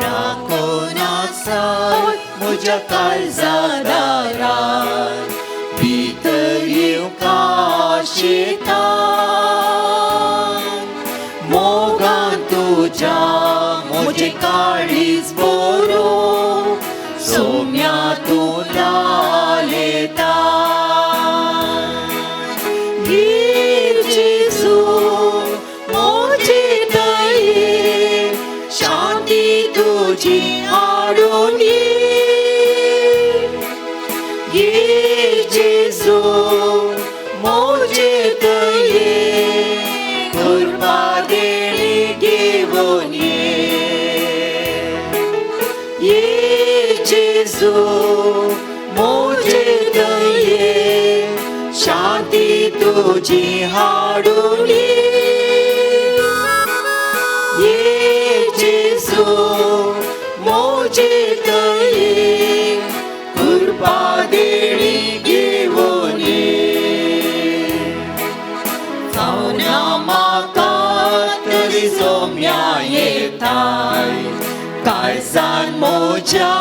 राखून आसाय म्हज्या काळजा दारार, भितर येवंक आशेतान, मोगान तुज्या म्हजें काळीज बरोवन सोम्या तूं लालयता. ये जेजू म्हजे दये, शांती तुजी हाडून ये. ये जेजू म्हजे दये, कृपा देणी घेवन ये. ये जेजू म्हजे दये, शांती तुजी हाडून ये. ये जेजू म्हजे दये, कृपा देणी घेवन ये. फावना म्हाका तरी सोम्या येताय, काळजान म्हज्या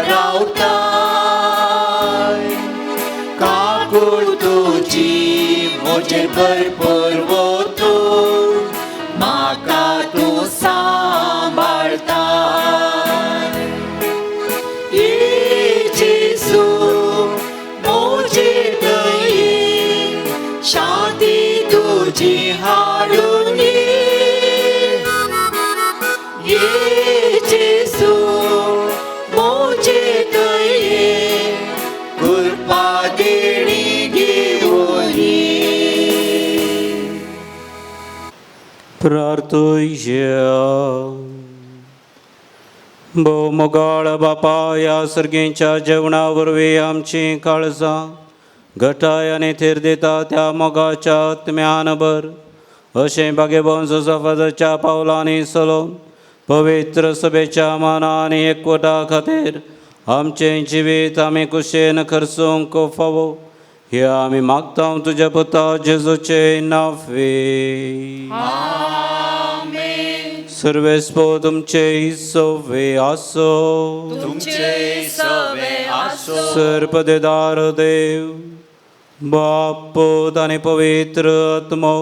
रावताय, काकूळ तुजी म्हजेर भरपूर वतून म्हाका तूं सांबाळताय. ये जेजू म्हजे दये, शांती तुजी हाडून ये. ये जेजू म्हजे दये, कृपा देणी घेवन ये.
प्रार्थुया. भोव मोगाळ बापा, ह्या सर्गेच्या जेवणा वरवीं आमचीं काळजां घटाय आनी थीर दिता त्या मोगाच्या आत्म्यान भर. अशें भागेवन जोजफाच्या पावलांनी चलोवन पवित्र सभेच्या माना आनी एकवटा खातीर आमचें जिवीत आमी कुशेन खर्चूंक फावो, हे आमी मागता तुज्या पुता जेजूचे नांवे. सर्वेस्पो तुमचे सवे आसो.
तुमचे सवे आसो.
सर्पदेदार देव बाप पूत आनी पवित्र आत्मो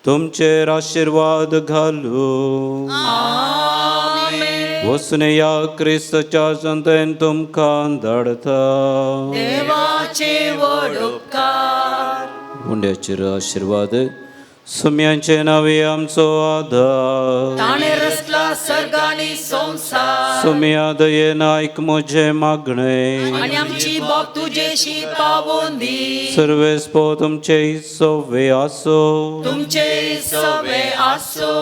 तुमचेर आशिर्वाद घालू. वचून या क्रिस्तच्या जनतेन तुमकां धाडता.
देवाचे व्हड उपकार.
उंड्याचेर आशिर्वाद सुम्यांचे नावे आमचो आधार.
ताणें रचला सर्ग आनी संवसार.
सुम्या दयेन आयक म्हजें मागणें.
आनी आमची बोब तुजेशी पावोवन दी.
सर्वेस्पो तुमचे सवे आसो.
तुमचे सवे आसो.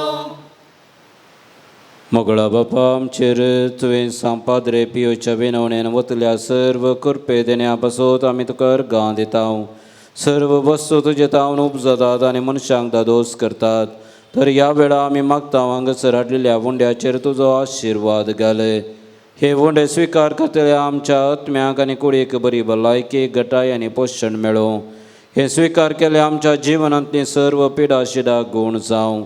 मोगळा बापा, आमचेर तुवें सांपाद्रे पियोच्या विनवणेन वतल्या सर्व कृपे देण्या पासत आमी तुका अर्गां दिता. सर्व वस्तू तुजे तावन उपजतात आनी मनशांक दादोस करतात, तर ह्या वेळा आमी मागता हांगासर हाडलेल्या उंड्याचेर तुजो आशिर्वाद घाले. हे उंडे स्विकार करतल्या आमच्या आत्म्याक आनी कुडीक बरी भलायकी, घटाय आनी पोशण मेळूं. हे स्विकार केले आमच्या जिवनांतली सर्व पिडा शिडा गूण जावं.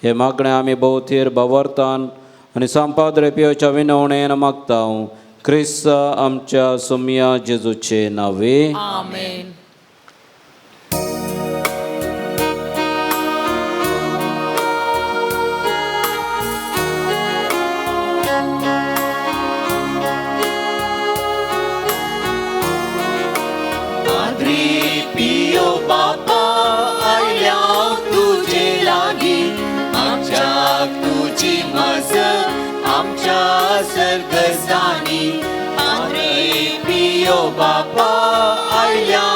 हे मागणें आमी भोवथीर भावार्थान आनी सांपाद्रे पियोच्या विनवणेन मागता. क्रिस्ता आमच्या सोमया जेजूचे नावे.
आमेन.
पाद्री पियो बापा आयल्या तुजे लागीं, आमच्याक तुजी मजत आमच्या सर्गस्थानी. पाद्री पियो बापा आयल्या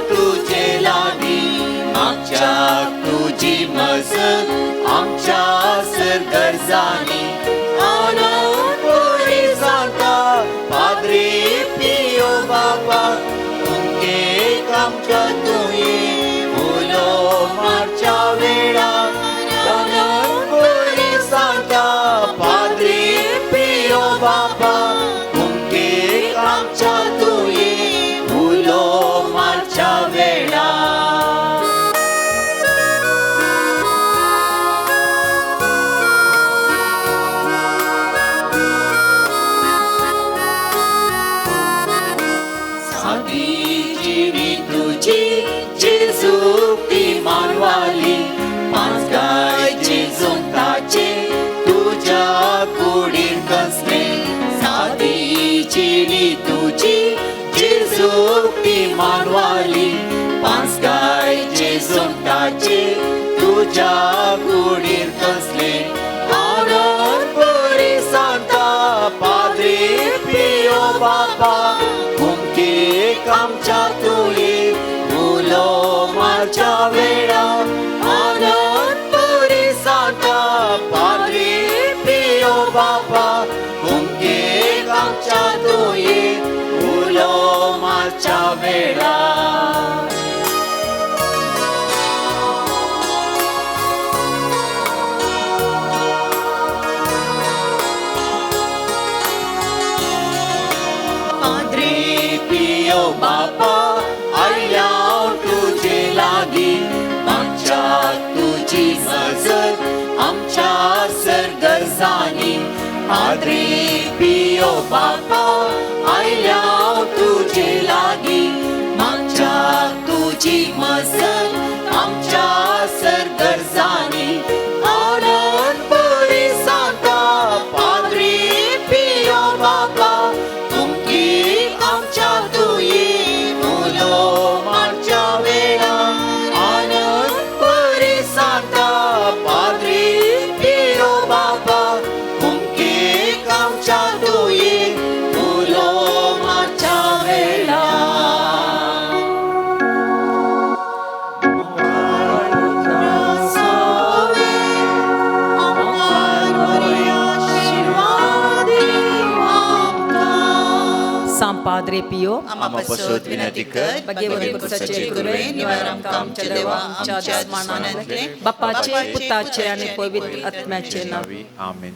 तुजे लागीं, आमच्याक तुजी मजत आमच्या सर्गस्थानी. आनंद बरी जाता पाद्री पियो बापा, आमच्या तुयें उलो मारच्या वेळार. आनंद बरी सांगता पाद्री पियो बापा, कुमकेक आमच्या तुयें उलो मारच्या वेळार. सादी जिणी तुजी जेजूक ती मानवाली, पांच गाय जेजून ताचे तुज्या कुडीर कसले. सादी जिणी तुजी जेजूक ती मानवाली, पांच गाय जेजून ताचे तुज्या कुडीर कसले. आनंद बरी सांगता पाद्री पियो बापा, कुमकेक आमच्या तुयें उलो मारच्या वेळार. आनंद बरी सांगता पाद्री पियो बापा, कुमकेक आमच्या तुयें उलो मारच्या वेळार. पाद्री पियो बापा आयल्या तुजे लागीं, मागच्या तुजी मजत आमच्या सर्गस्थानी. पाद्री पियो बापा आयल्या तुजे लागीं, मागच्या तुजी मजत आमच्या सर्गस्थानी. आनंद बरी सांगता पाद्री पियो बापा, कुमकेक आमच्या तुयें उलो मारच्या वेळार. आनंद बरी सांगता पाद्री पियो बापा, कुमकेक आमच्या तुयें उलो मारच्या वेळार.
सांपाद्रे पियो
आमा पासत विनंती कर,
भाग्यवंत पुरसाचे कृपे निवार आमकां आमच्या देवा आमच्या दुस्मानांतले बापाचे पुताचे आनी पवित्र आत्म्याचे नांव.
आमेन.